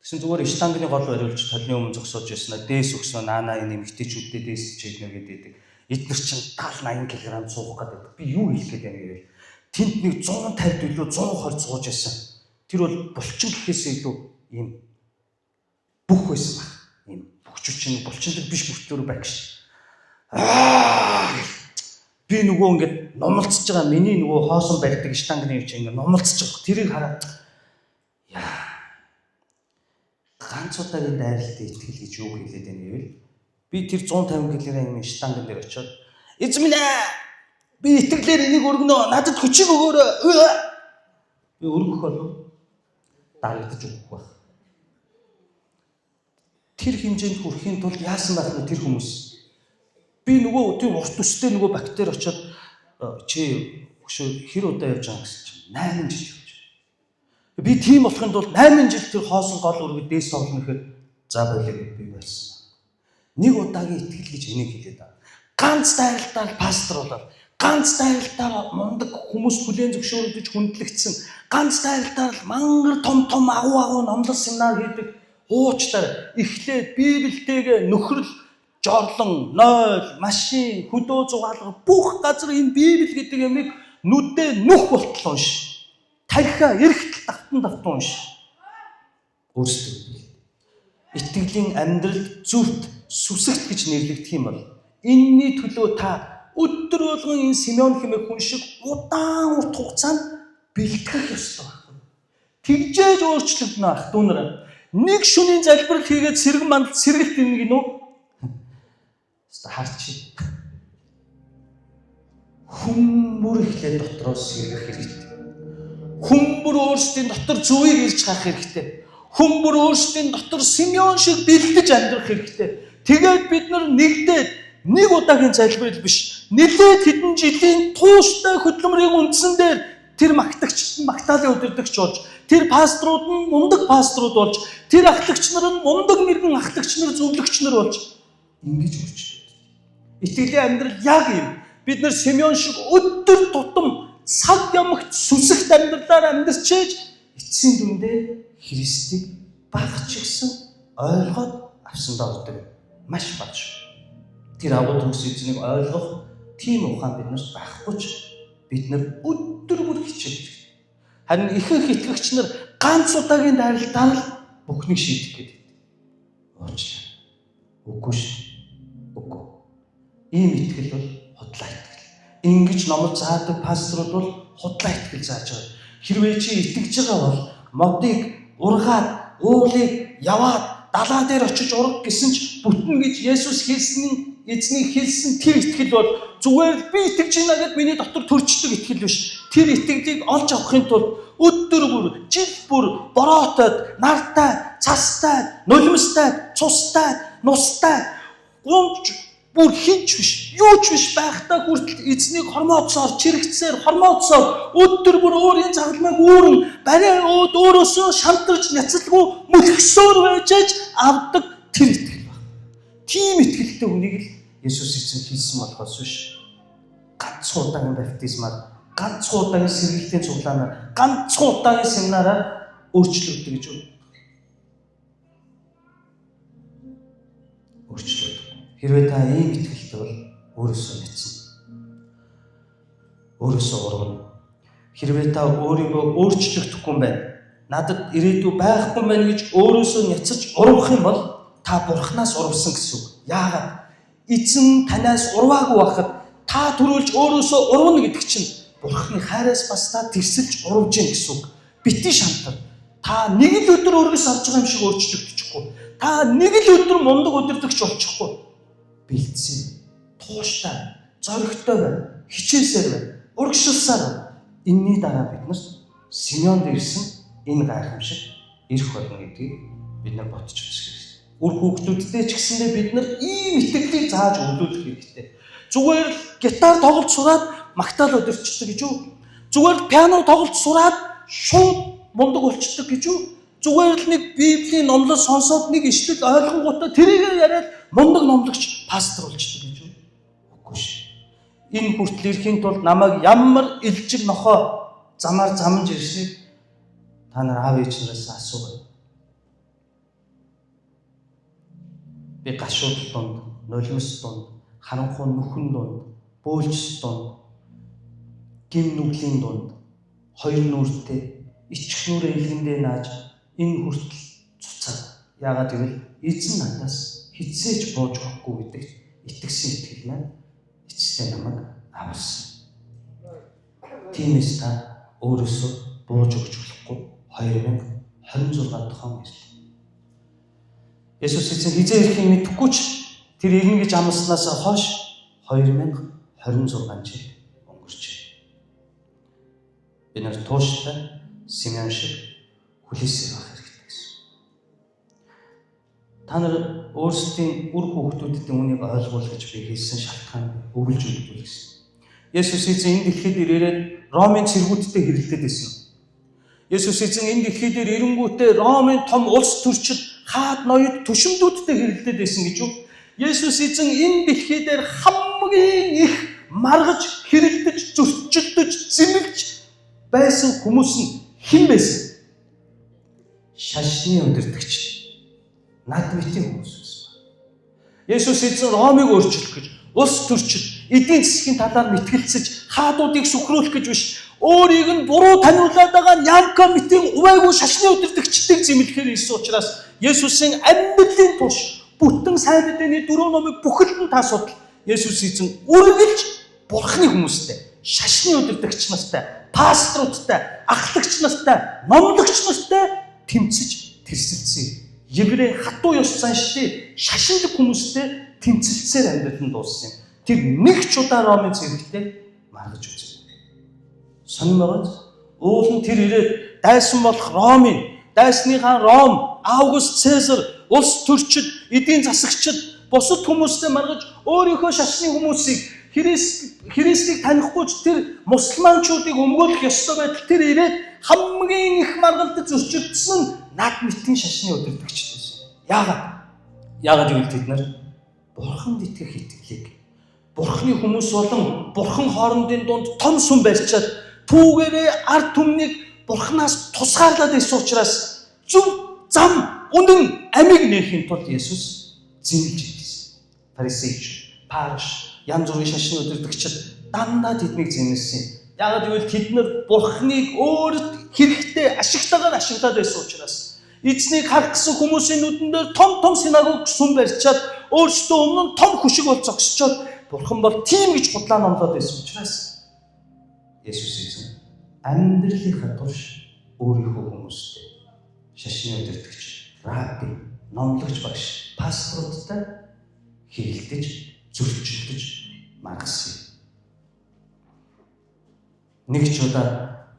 Тэгсэн зүгээр штангны гол бариулж толны өмнө зогсоож байсан. Дээс өгсөн наана энэ эмгтээчүүдтэй дээс чийднэ гэдэг. Эднэр чинь 70 80 кг суух гэдэг. Би юу хэлэх гээд байна гэвэл тэнд нэг 150 илүү 120 сууж байсан. Тэр бол булчин гэхээсээ илүү ийм бүх байсан баг. Ийм бөхчүүч чинь булчиндаг биш мөртлөөр багш. Би нөгөө ингээд нумалцж байгаа миний нөгөө хоосон барьдаг штангны юм чинь ингээд нумалцж байгаа. Тэрийг хараад яа ганц удаагийн дайралтай итгэл гэж юу хэлээд байна гэвэл би тэр 150 кг юм штангн дээр очиод эзэн минь би итгэлээр энийг өргөнө, надад хүчийг өгөөрэй. Би өргөх болов дарагдаж өгөх байх. Тэр хэмжээнд хүрэхийн тулд яасан байх вэ тэр хүмүүс? Би нөгөө тэр урт төстэй нөгөө бактери очиод чи хөшөө хэр удаа явж байгаа гэсэн чинь 8 жил явж байгаа. Би тийм болохын тулд 8 жил тэр хоосон гол өргөд дээс тоглоно гэхээр за болио гэж би болсон. Нэг удаагийн итгэл гэж энийг хэлээд байгаа. Ганц дайралтаар пастор болоод, ганц дайралтаар мундаг хүмүүс хүлээн зөвшөөрөгдөж хүндлэгдсэн, ганц дайралтаар мангар том том агуу агуу номлол семинар хийдэг уучлаар эхлээд Библитэйгээ нөхрөл жорлон, нойл, машин, хөдөө зугаалга бүх газар энэ Библи гэдэг юмыг нүдээ нүх болтол унш. Тархиа эргэтэл давтан давтан унш. Өөрсдөө итгэлийн амьдрал зүвт сүсэгт гэж нэрлэгдэх юм бол энэний төлөө та өдөр болгон энэ Симеон хэмээх хүн шиг удаан урт хугацаанд бэлтгэх ёстой байхгүй. Тэгжээж өөрчлөгдөнө ах дүү нар. Нэг шөнийн залбирал хийгээд сэргэн мандал сэргэлт юм гинүү? Хэвээ харчи. Хүмүүр эхлээд дотроос сэргэх хэрэгтэй. Хүмүүр өөрсдийн дотор зүвийг ирж гарах хэрэгтэй. Хүмүүр өөрсдийн дотор Симеон шиг бэлдэж амьдрах хэрэгтэй. Тэгээд бид нар нэгдээд нэг удаагийн залбирал биш, нэлээд хэдэн жилийн тууштай хөдөлмөрийн үндсэн дээр тэр магтагчд нь магтаалын удирдагч болж, тэр пасторууд нь мундаг пасторууд болж, тэр ахлагч нар нь мундаг мэрэгэн ахлагч нар, зөвлөгч нар болж ингэж өөрчлөгдөв. Итгэлийн амьдрал яг юм. Бид нар Симеон шиг өдөр тутам цаг ямагт сүсэгт амьдралаар амьдарчээж эцсийн дүндээ Христийг баг ч гэсэн ойлгоод авсандаа ордог. Маш бага шүү. Тэр агуу төгс эзнийг ойлгох тийм ухаан биднэрт байхгүй ч бид нар өдөр бүр хичээлж. Харин ихэнх итгэгч нар ганц удаагийн дайралтаар л бүхнийг шийдэх гэдэг. Уучлаа. Үгүй шүү. Үгүй. Ийм итгэл бол худлаа итгэл. Ингэж номод заадаг пасторууд бол худлаа итгэл зааж байгаа. Хэрвээ чи итгэж байгаа бол модыг ургаад, уулыг яваад далаа дээр очиж ураг гэсэн ч бүтнэ гэж Есүс хэлсэн, эзний хэлсэн тэр итгэл бол зүгээр л би итгэж байна гэд миний дотор төрчдөг итгэл биш. Тэр итгэлийг олж авахын тулд өдөр бүр, жил бүр бороотой, нартай, цастай, нулимстай, цустай, нустай, гунж бүр хинч биш, юу ч биш байхдаа хүртэл эзнийг хормооцоор, чирэгцээр хормооцоор өдөр бүр өөрийн загалмайг үүрэн барай өөд өөрөөсөө шантарч няцалгүй мөлхсөөр байж авдаг тэр итгэл баг. Тийм итгэлтэй хүнийг л Есүс эзэн хэлсэн болохоос биш. Ганц удаагийн баптизмаар Ганцхан удаагийн сэргэлтийн цуглаанаар, ганцхан удаагийн семинараар өөрчлөгддөг гэж үү? Өөрчлөгдөв. Хэрвээ та ийм итгэлтэй бол өөрөөсөө няцна. Өөрөөсөө урвна. Хэрвээ та өөрийгөө өөрчлөгдөхгүй юм байна, надад ирээдүй байхгүй юм байна гэж өөрөөсөө няцаж урвах юм бол та Бурханаас урвсан гэсэн үг. Яагаад? Эзэн танаас урваагүй байхад та түрүүлж өөрөөсөө урвна гэдэг чинь Бурханы хайраас бас та тэрсэлж урвж гин гэсэн үг. Бити шантар. Та нэг л өдөр өргөс авч байгаа юм шиг өөрчлөгдөчихгүй. Та нэг л өдөр мундаг удирдагч болчихгүй. Бэлдсэн. Тууштай, зоригтой бай, хичээсээр бай, урагшилсаар бай. Энийний дараа бид нар Симеонд ирсэн энэ гайхамшиг ирэх болно гэдгийг бид нар бодож үзэх хэрэгтэй. Үр хүүхдүүдтэй ч гэсэндээ бид нар ийм итгэлийг зааж өгүүлэх хэрэгтэй. Зүгээр л гитар тоглож сураад магтаал өдөрчдөг гэж үү? Зүгээр л пиано тоглож сураад шууд мундаг болчдөг гэж үү? Зүгээр л нэг Библийн номлол сонсоод нэг ишлэл ойлгонгуудаа тэрийг яриад мундаг номлогч пастор болчдөг гэж үү? Үгүй шээ. Энэ хүртэл ирэхийн тулд намайг ямар илжиг нохоо замаар замж ирснийг та нар аав ээж нараас асуугаа. Би гашууд дунд, нулимс дунд, харанхуй нүхэн дунд, бөөлжс дунд, гим нүглийн дунд хоёр нүртэй ичих нүрээ илгэндээ нааж энэ хүртэл цуцаад. Яагаад гэвэл эзэн надаас хизээж бууж өгөхгүй гэдэгт итгэсэн итгэл маань эцэстээ намайг аварсан. Тиймээс та өөрөөсөө бууж өгч болохгүй 2026 дахь он ирлээ. Есүс эзэн хизээ ирэхийг мэдэхгүй ч тэр ирнэ гэж амласнаас хойш 2026 жил өнгөрчээ. Бид нар тууштай Симеон шиг хүлээсээр байх хэрэгтэй гэсэн. Та нар өөрсдийн үр хүүхдүүдэд үүнийг ойлгуул гэж би хэлсэн шалтгаан өвлж өгдөг гэсэн. Есүс эзэн энэ дэлхийд ирээд Ромын цэргүүдтэй хэрэлдээд байсан. Есүс эзэн энэ дэлхий дээр ирэнгүүтээ Ромын том улс төрчид, хаад ноёд, төшөмдүүдтэй хэрэлдээд байсан гэж үү? Есүс эзэн энэ дэлхий дээр хамгийн их маргаж, хэрэлдэж, зөрчилдөж, зэмлэж байсан хүмүүс нь хэн байсан? Шашны удирдагч, над мэтийн хүмүүс байсан. Есүс эзэн Ромыг өөрчлөх гэж, улс төрчид, эдийн засгийн талаар мэтгэлцэж, хаадуудыг сөхрүүлэх гэж биш, өөрийг нь буруу таниулаад байгаа Нямка мэтийн увайгүй шашны удирдагчдыг зэмлэхээр ирсэн учраас Есүсийн амьдралын турш бүтэн сайн мэдээний дөрөв номыг бүхэлд нь та судал. Есүс эзэн үргэлж Бурхны хүмүүстэй, шашны удирдагч нартай, пасторуудтай, ахлагч нартай, номлогч нартай тэмцэж тэрсэлцсэн. Еврей хатуу ёс заншлын шашинлаг хүмүүстэй тэмцэлцээр амьдрал нь дууссан юм. Тэр нэг ч удаа Ромын цэрэгтэй маргаж үзэв. Сонин байгааз уул нь тэр ирээд дайсан болох Ромын, дайсныхаа Ром, Август Цезар, улс төрчид, эдийн засагчид, бусад хүмүүстэй маргаж өөрийнхөө шашны хүмүүсийг Христийг танихгүй ч тэр мусульманчуудыг өмгөөлөх ёстой байтал тэр ирээд хамгийн их маргалдаж зөрчилдсөн нь над мэтийн шашны удирдагчид байсан. Яагаад? Яагаад гэвэл тэд нар Бурханд итгэх итгэлийг Бурхны хүмүүс болон Бурхан хоорондын дунд том сүм барьчаад түүгээрээ ард түмнийг Бурханаас тусгаарлаад ирсэн учраас зөв зам, үнэн, амийг нээхийн тулд Есүс зэмлэж ирсэн. Фарисеч, парш, янз бүрийн шашны удирдагчид дандаа тэднийг зэмлэсэн. Яагаад гэвэл тэд нар Бурханыг өөрт хэрэгтэй ашигтайгаар ашиглаад байсан учраас эзнийг харах гэсэн хүмүүсийн нүдэн дээр том том синагог сүм барьчаад өөрсдөө өмнө нь том хөшиг бол зогсчоод Бурхан бол тийм гэж худлаа номлоод байсан учраас Есүс эзэн амьдралынхаа турш өөрийнхөө хүмүүстэй, шашны удирдагч, рабби, номлогч багш, пасторуудтай хэрэлдэж, зөрчилдөж маргасан юм. Нэг ч удаа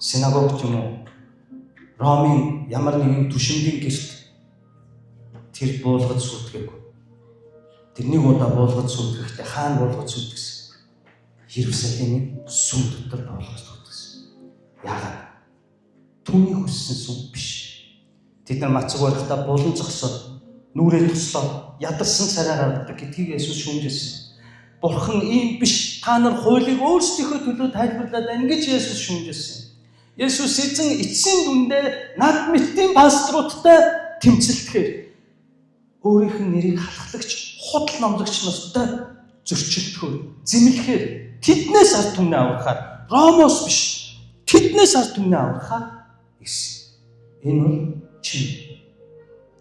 синагог ч юм уу Ромын ямар нэгэн түшимдийн гэрт тэр буулгаж сүйтгээг. Тэр нэг удаа буулгаж сүйтгэхдээ хаана буулгаж сүйтгэсэн? Иерусалимын сүм дотор буулгаж сүйтгэсэн. Яагаад? Түүний хүссэн сүм биш. Тэд нар мацаг барихтаа булан зогсоод нүрээ туслаад ядарсан царай гаргадаг гэдгийг Есүс шүүмжилсэн. Бурхан ийм биш. Та нар хуулийг өөрсдийнхөө төлөө тайлбарлаад байна гэж Есүс шүмжсэн. Есүс эзэн эцсийн дүндээ над мэтийн пасторуудтай тэмцэлдэхээр өөрийнх нь нэрийг халахлагч, худал номлогч нартай зөрчилдөхөөр, зэмлэхээр тэднээс ард түмнээ аврахаар, Ромоос биш, тэднээс ард түмнээ аврахаар гэсэн. Энэ бол чи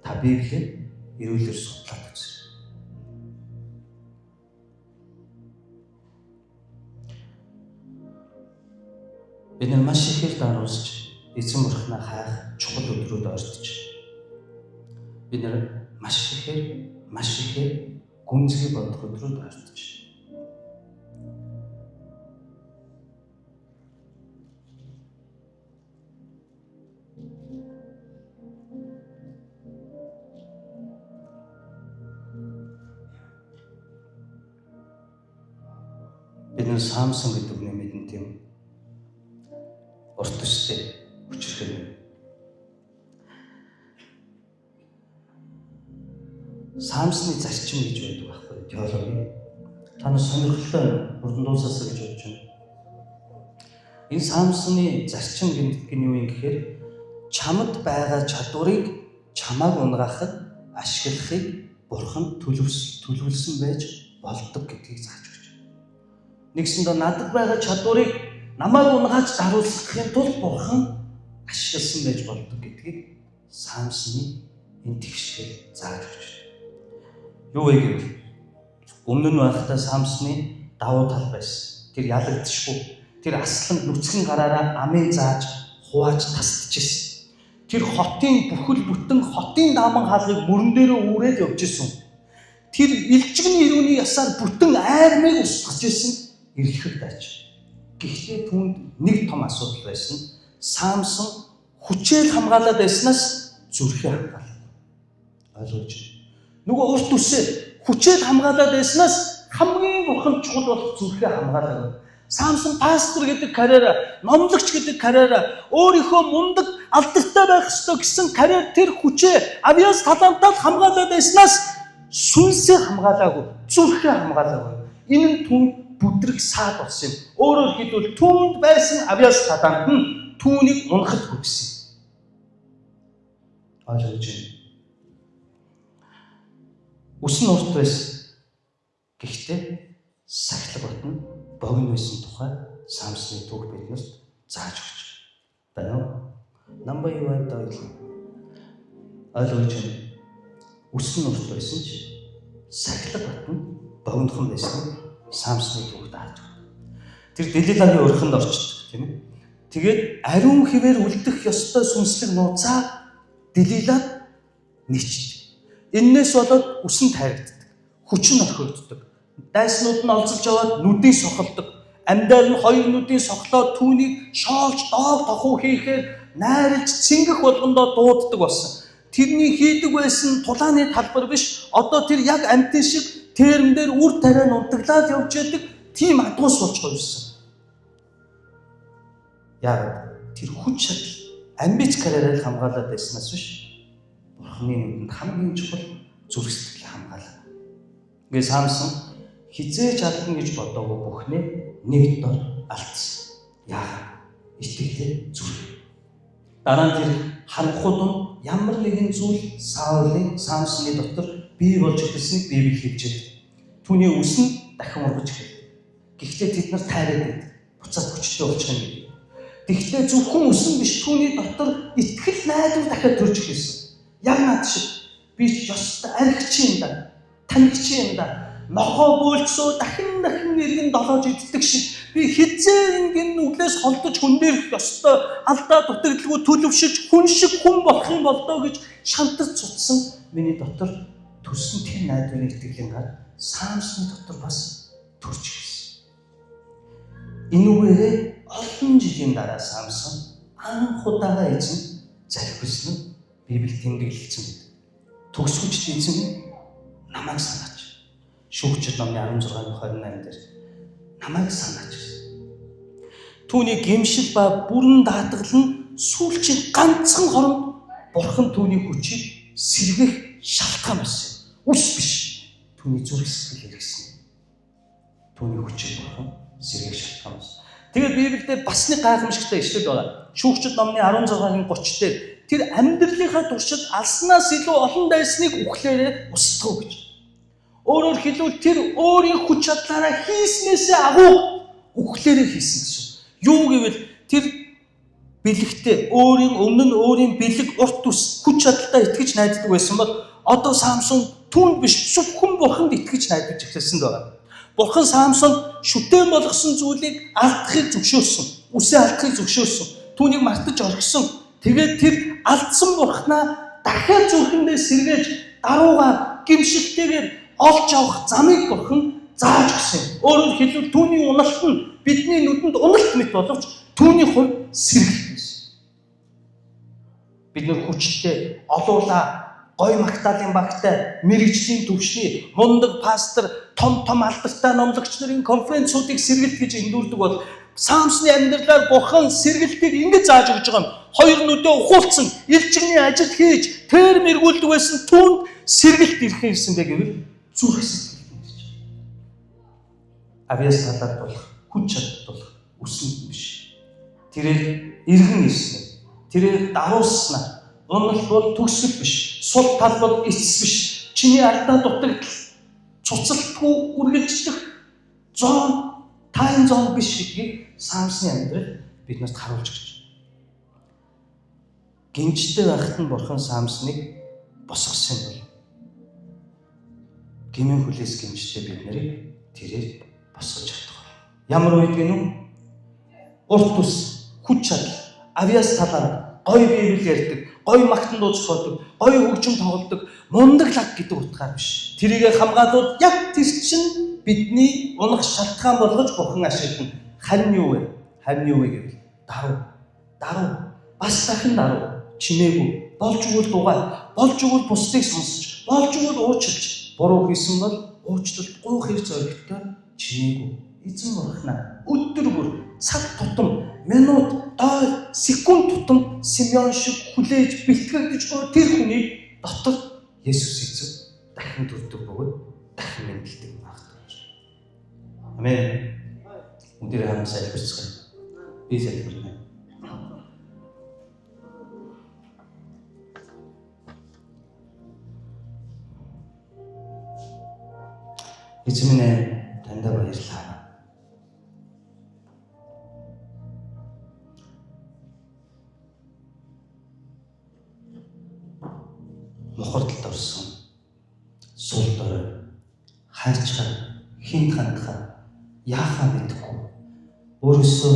та Библийг эрүүлэр судлаад үзээрэй. Бид нар маш ихээр даруусч эзэн бурхнаа хайх чухал өдрүүд ойртож. Бид нар маш ихээр гүнзгий бодох өдрүүд ойртож. Бид нар Самсон гэдэг үгний мэдэн тийм урт төстэй хүчирхэг юм. Самсны зарчим гэж байдаг байхгүй теологи. Та нар сонирхолтой хурдан дуусаасаа гэж бодож байна. Энэ Самсны зарчим гэдэг нь юу юм гэхээр чамд байгаа чадварыг чамааг унгаахад ашиглахыг Бурхан төлөвлөсөн байж болдог гэдгийг зааж өгч. Нэгсэндээ надад байгаа чадварыг намайг унгааж даруулахын тулд Бурхан ашигласан байж болдог гэдгийг Самсны энэ тэгштэй зааж өгч байна. Юу вэ гэвэл өмнө нь байхдаа Самсны давуу тал байсан. Тэр ялагдчихгүй. Тэр аслан нүцгэн гараараа амын зааж хувааж тасдчихсэн. Тэр хотын бүхэл бүтэн хотын дааман хаалгыг мөрөн дээрээ үүрээд явж исэн. Тэр илжигний ирүүний ясаар бүтэн айрмыг устгаж исэн эрэлхэг дайч. Гэхдээ түүнд нэг том асуудал байсан. Самсон хүчээр хамгаалаад байснаас зүрхээ хамгаалав. Ойлгож байна. Нөгөө урт үсээ хүчээр хамгаалаад байснаас хамгийн бурхан чухал болох зүрхээ хамгаалав. Самсон пастор гэдэг карьер, номлогч гэдэг карьер, өөрийнхөө мундаг алдартай байх ёстой гэсэн карьер тэр хүчээ авиас талантаа хамгаалаад байснаас сүнсээ хамгаалаагүй, зүрхээ хамгаалаагүй. Энэ нь түүнд бүдрэх саад болсон юм. Өөрөөр хэлбэл түүнд байсан авиас талант нь түүнийг унахад хүргэсэн. Ойлгож байна. Үс нь урт байсан. Гэхдээ сахилга бат нь богино байсан тухай Самсны түүх биднэрт зааж өгч байна уу? Намба юу байдаа ойлоо. Ойлгож байна. Үс нь урт байсан ч сахилга бат нь богинохон байсан. Самсны түүх дааж өгч. Тэр Делилагийн урхинд орчдөг, тийм ээ. Тэгээд ариун хэвээр үлдэх ёстой сүнслэг нууцаа Делилад нийчдэг. Эннээс болоод үсэн тайрагддаг, хүч нь орхигддог. Дайснууд нь олзолж аваад нүдийг сохолдог. Амьдаар нь хоёр нүдийг сохлоод түүнийг шоолж доог тохуу хийхээр найрлж цэнгэх болгондоо дууддаг болсон. Тэрний хийдэг байсан тулааны талбар биш. Одоо тэр яг амьтан шиг тэрм дээр үр тариа нунтаглаад явж яадаг тийм адгуус болж хувирсан. Яг тэр хүч чадал амбиц карьераар хамгаалаад байснаас биш. Бурхны нүдэнд хамгийн чухал зүрх сэтгэл хамгаалаа. Ингээ Самсон хизээж алдна гэж бодоогүй бүхнээ нэг дор алдсан. Яагаад? Итгэлээ зүрх. Дараа нь тэр харанхуй дунд ямар нэгэн зүйл Саулийн Самсны дотор бий болж эхэлснийг Библи хэлж байна. Түүний үс нь дахин ургаж эхэлв. Гэхдээ тэд нар тайраад байдаг. Буцаад хүчтэй болчих юм гэдэг. Тэгэхдээ зөвхөн үс нь биш, түүний дотор итгэл найдвар дахиад төрж эхэлсэн. Яг над шиг би ч ёстой архич юм да. Танигч юм да. Нохоо бөөлцөө дахин дахин эргэн долоож иддэг шиг би хизээ ингэн нүглээс холдож хүндэрх ёстой алдаа дутагдalгүй төлөвшөж хүн шиг хүн болох юм болдоо гэж шантарч цуцсан миний дотор төрсөн тэр найдварын итгэлийн гар Самсны дотор бас төрж ирсэн. Энүүгээрээ олон жилийн дараа Самсон анх удаага эзэн залхивсан нь Библиэд тэмдэглэгдсэн байдаг. Төгсгөж эзэн намайг санаач. Шүүгчид номны 16-ны 28 дээр намайг санаач гэсэн. Түүний гэмшил ба бүрэн даатгал нь сүүлчийн ганцхан хоронд Бурхан түүний хүчийг сэргэх шалтгаан байсан. Үс биш. Түүний зүрх сэтгэл хэрэгсэн. Түүний хүчийг бурхан сэргээх шалтгаан болсон. Тэгээд Библиэлд бас нэг гайхамшигтай ишлэл байна. Шүүгчид номны 16-гийн 30 дээр тэр амьдралынхаа туршид алснаас илүү олон дайсныг үхлээрээ устгав гэж. Өөрөөр хэлбэл тэр өөрийн хүч чадлаараа хийснээсээ агуу үхлээрээ хийсэн гэсэн. Юу гэвэл тэр бэлэгтээ өөрийн өмнө нь өөрийн бэлэг урт төс хүч чадалтай итгэж найддаг байсан бол одоо Самсон түүнд биш зөвхөн бурханд итгэж найдаж эхэлсэн байгаа. Бурхан Самсонд шүтэн болгосон зүйлийг алдахыг зөвшөөрсөн. Үсээ алдахыг зөвшөөрсөн. Түүнийг мартаж орхисон. Тэгээд тэр алдсан бурхнаа дахиад зүрхэндээ сэргээж даруугаар гимшилтэйгээр олж авах замыг бурхан зааж өгсөн. Өөрөөр хэлбэл түүний уналт нь бидний нүдэнд уналт мэт боловч түүний хувьд сэргэлт байсан. Бид нэр хүчтэй, олуулаа, гой магтаалын багтай, мэрэгжлийн төвшний мундаг пастор, том том алдартай номлогч нарын конференцуудыг сэргэлт гэж эндүрдэг бол Самсны амьдралаар бурхан сэргэлтийг ингэж зааж өгч байгаа юм. Хоёр нүдээ ухуулсан, илчигний ажил хийж, тэр мэргүүлдэг байсан түүнд сэргэлт ирэх юмсан бэ гэвэл зүрх сэтгэл нь ирж байгаа. Авиас талаар болох, хүч чадал болох үсэнд биш. Тэрээр иргэн ирсэн. Тэрээр даруулснаа. Уналт бол төгсгөл биш. Сул тал бол эцэс биш. Чиний алдаа дутагдал цуцалтгүй үргэлжлэх зон тайм зон биш гэдгийг Самсны амьдрал биднэрт харуулж өгч. Гинжтэй байхад нь бурхан Самсныг босгосон юм бол гмийн хүлээс гинжтэй бид нарыг тэрээр босгож чадах. Ямар үед гинүү? Урт ус, хүч чадал, авиас талаар гой библ ярьдаг, гой магтан дуу зохиодог, гой хөгжим тоглодог, мундаг лаг гэдэг утгаар биш. Тэрийг хамгаалвал яг тэр чинь бидний унах шалтгаан болгож бурхан ашиглана. Харин юу вэ? Харин юу вэ гэвэл даруй. Даруй. Бас дахин даруй. Чимээгүй. Болж өгвөл дугай, болж өгвөл бусдыг сонсож, болж өгвөл уучлж, буруу хийсэн бол уучлалт гуйх хэр зоригтой чимээгүй. Эзэн бурхнаа өдөр бүр цаг тутам, минут, дойл, секунд тутам Симеон шиг хүлээж бэлтгэгдэж буй тэр хүнийг дотор Есүс эзэн дахин төрдөг бөгөөд дахин мэндэлдэг багтаж. Амен. Бүгдээрээ хамт залбирцгаая. Би залбирна. Эзэн минь ээ, таньда баярлалаа. Мухардалд орсон сул дорой хайрчхаа хинт хандхаа яахаа мэдэхгүй өөрөөсөө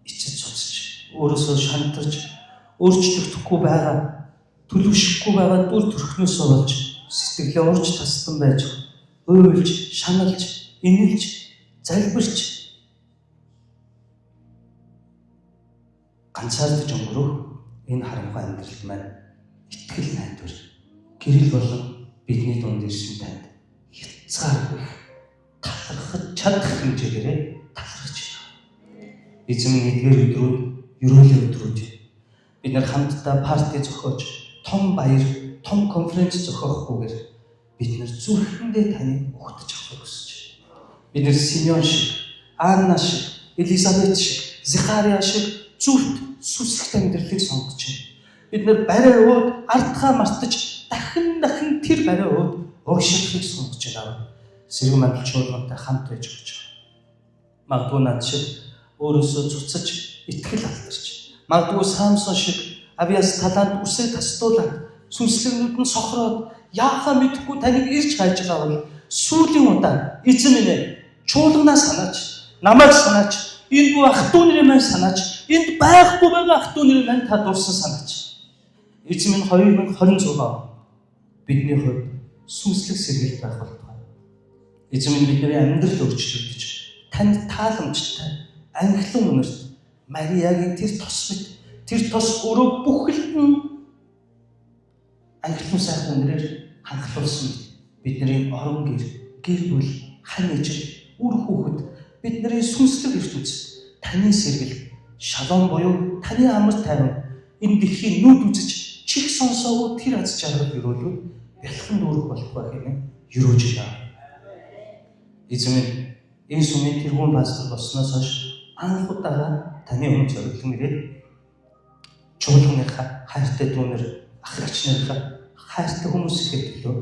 ичиж цуцж өөрөөсөө шантарч өөрчлөгдөхгүй байгаа төлөвшөхгүй байгаа дүр төрхнөөсөө болж сэтгэлээ урж тастан байж уйлж шаналж инэлж залбирч ганцаардаж өнгөрөх энэ харамхуй амьдралд маань итгэл найдвар гэрэл болон бидний дунд ирсэн танд хязгааргүй талархаж чадах хэмжээгээрээ талархаж байна. Эзэн минь эдгээр өдрүүд ерөөлийн өдрүүд бид нар хамтдаа парти зохиож том баяр, том конференц зохиохгүйгээр бид нар зүрхэндээ таныг угтаж авахыг хүсэж байна. Бид нар Симеон шиг, Анна шиг, Элизабет шиг, Захариа шиг зүвт сүсгт амьдралыг сонгож байна. Бид нар барай өөд ардхаа мартаж дахин дахин тэр барай өөд урагшлахыг сонгож байна. Сэрэг мандал чуулгантай хамт байж өгч байгаа. Магадгүй над шиг өөрөөсөө цуцаж итгэл алдарч, магадгүй Самсон шиг авиас талаанд үсээ тастуулаад сүнслэгнүүд нь сохроод яахаа мэдэхгүй таныг ирж хайж байгаа бол сүүлийн удаа эзэн минь ээ чуулганаа санаач, намайг санаач, энд бүх ах トゥ нарыг маань санаач, энд байхгүй байгаа ах トゥ нарыг маань та дурсан санаач. Эзэн минь 2026 он бидний хувьд сүнслэг сэргэлт байх болтугай. Эзэн минь бидний амьдрал өөрчлөгдөж танд тааламжтай анхлан үнэрт Мариагийн тэр тос мэт тэр тос өрөө бүхэлд нь анхлан сайхан үнэрээр ханхлуулсан мэт бидний орон гэр, гэр бүл, хань ижил, үр хүүхэд бидний сүнслэг ертөнц таны сэргэлт шалом буюу таны амар тайван энэ дэлхийн нүд үзэж чих сонсоогүй тэр аз жаргал өрөөлүүд бялхан дүүрэх болтугай хэмээн өрөөж байна. Эзэн минь Энэ сүмийн тэргүүн пастор болсноос хойш анх удаага таны өмнө зориглон ирээд чуулганыхаа хайртай дүүнер, ах эгч нарынхаа хайртай хүмүүсийнхээ төлөө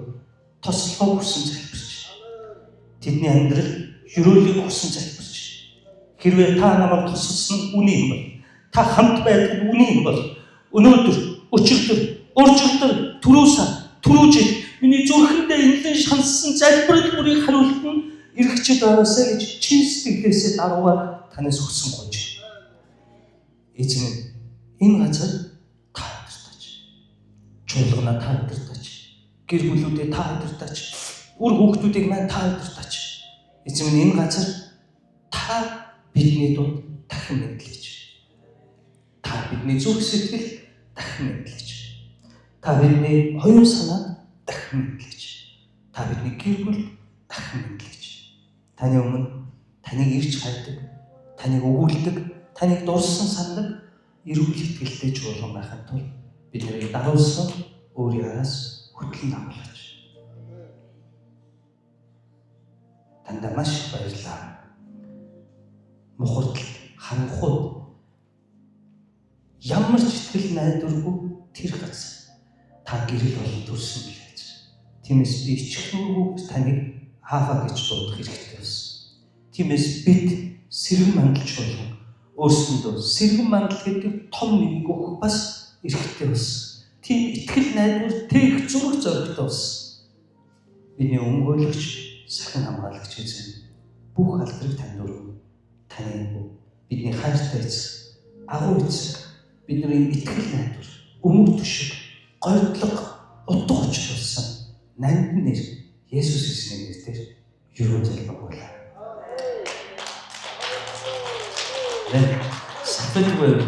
тослогоо хүсэн залбирч, тэдний амьдрал ерөөлийг хүсэн залбирч, хэрвээ та намайг тусалсан нь үнэн юм бол, та хамт байдаг нь үнэн юм бол өнөөдөр, өчигдөр, уржигдөр, түрүү сар, түрүү жил миний зүрхэндээ инлэн шансан залбирал бүрийн хариулт нь ирэх жил байгаасай гэж чин сэтгэлээсээ даруугаар танаас хүсэн гуйж. Эзэн минь, энэ газар та удирдаач. Чуулганаа та удирдаач. Гэр бүлүүдээ та удирдаач. Үр хүүхдүүдийг маань та удирдаач. Эзэн минь, энэ газар та бидний дунд дахин мэдлэж. Та бидний зүрх сэтгэл дахин мэдлэж. Та бидний оюун санаа дахин мэдлэж. Та бидний гэр бүл дахин мэдлэж. Таны өмнө таныг ирж хайдаг, таныг өгүүлдэг, таныг дурсан сандаг эрүүл итгэлтэй чуулган байхын тулд бид нарыг даруулсан өөрийн араас хөтлөн дагуулаач. Танд маш их баярлалаа. Мухардалт, харанхуйд ямар ч итгэл найдваргүй тэр газар та гэрэл болон төрсөн билээ. Тиймээс би ичхүүгүй таныг Аава гэж дуудах хэрэгтэй болсон. Тиймээс бид сэргэн мандал чуулган өөрсөндөө сэргэн мандал гэдэг том нэрийг өгөх бас эрхтэй болсон. Тийм итгэл найдвар тээх зүрх зоригтой болсон. Бидний өмгөөлөгч, сахин хамгаалагч эзэн, бүх алдрыг танд өргөе. Таны бидний хайртай эзэн, агуу эзэн, бидний итгэл найдвар, өмг төшөг, горьдлого, утга учир болсон нандин нэр Есүс Христосийн нэрээр ерөөн залбиргуулаа. Амен. Сафед буюу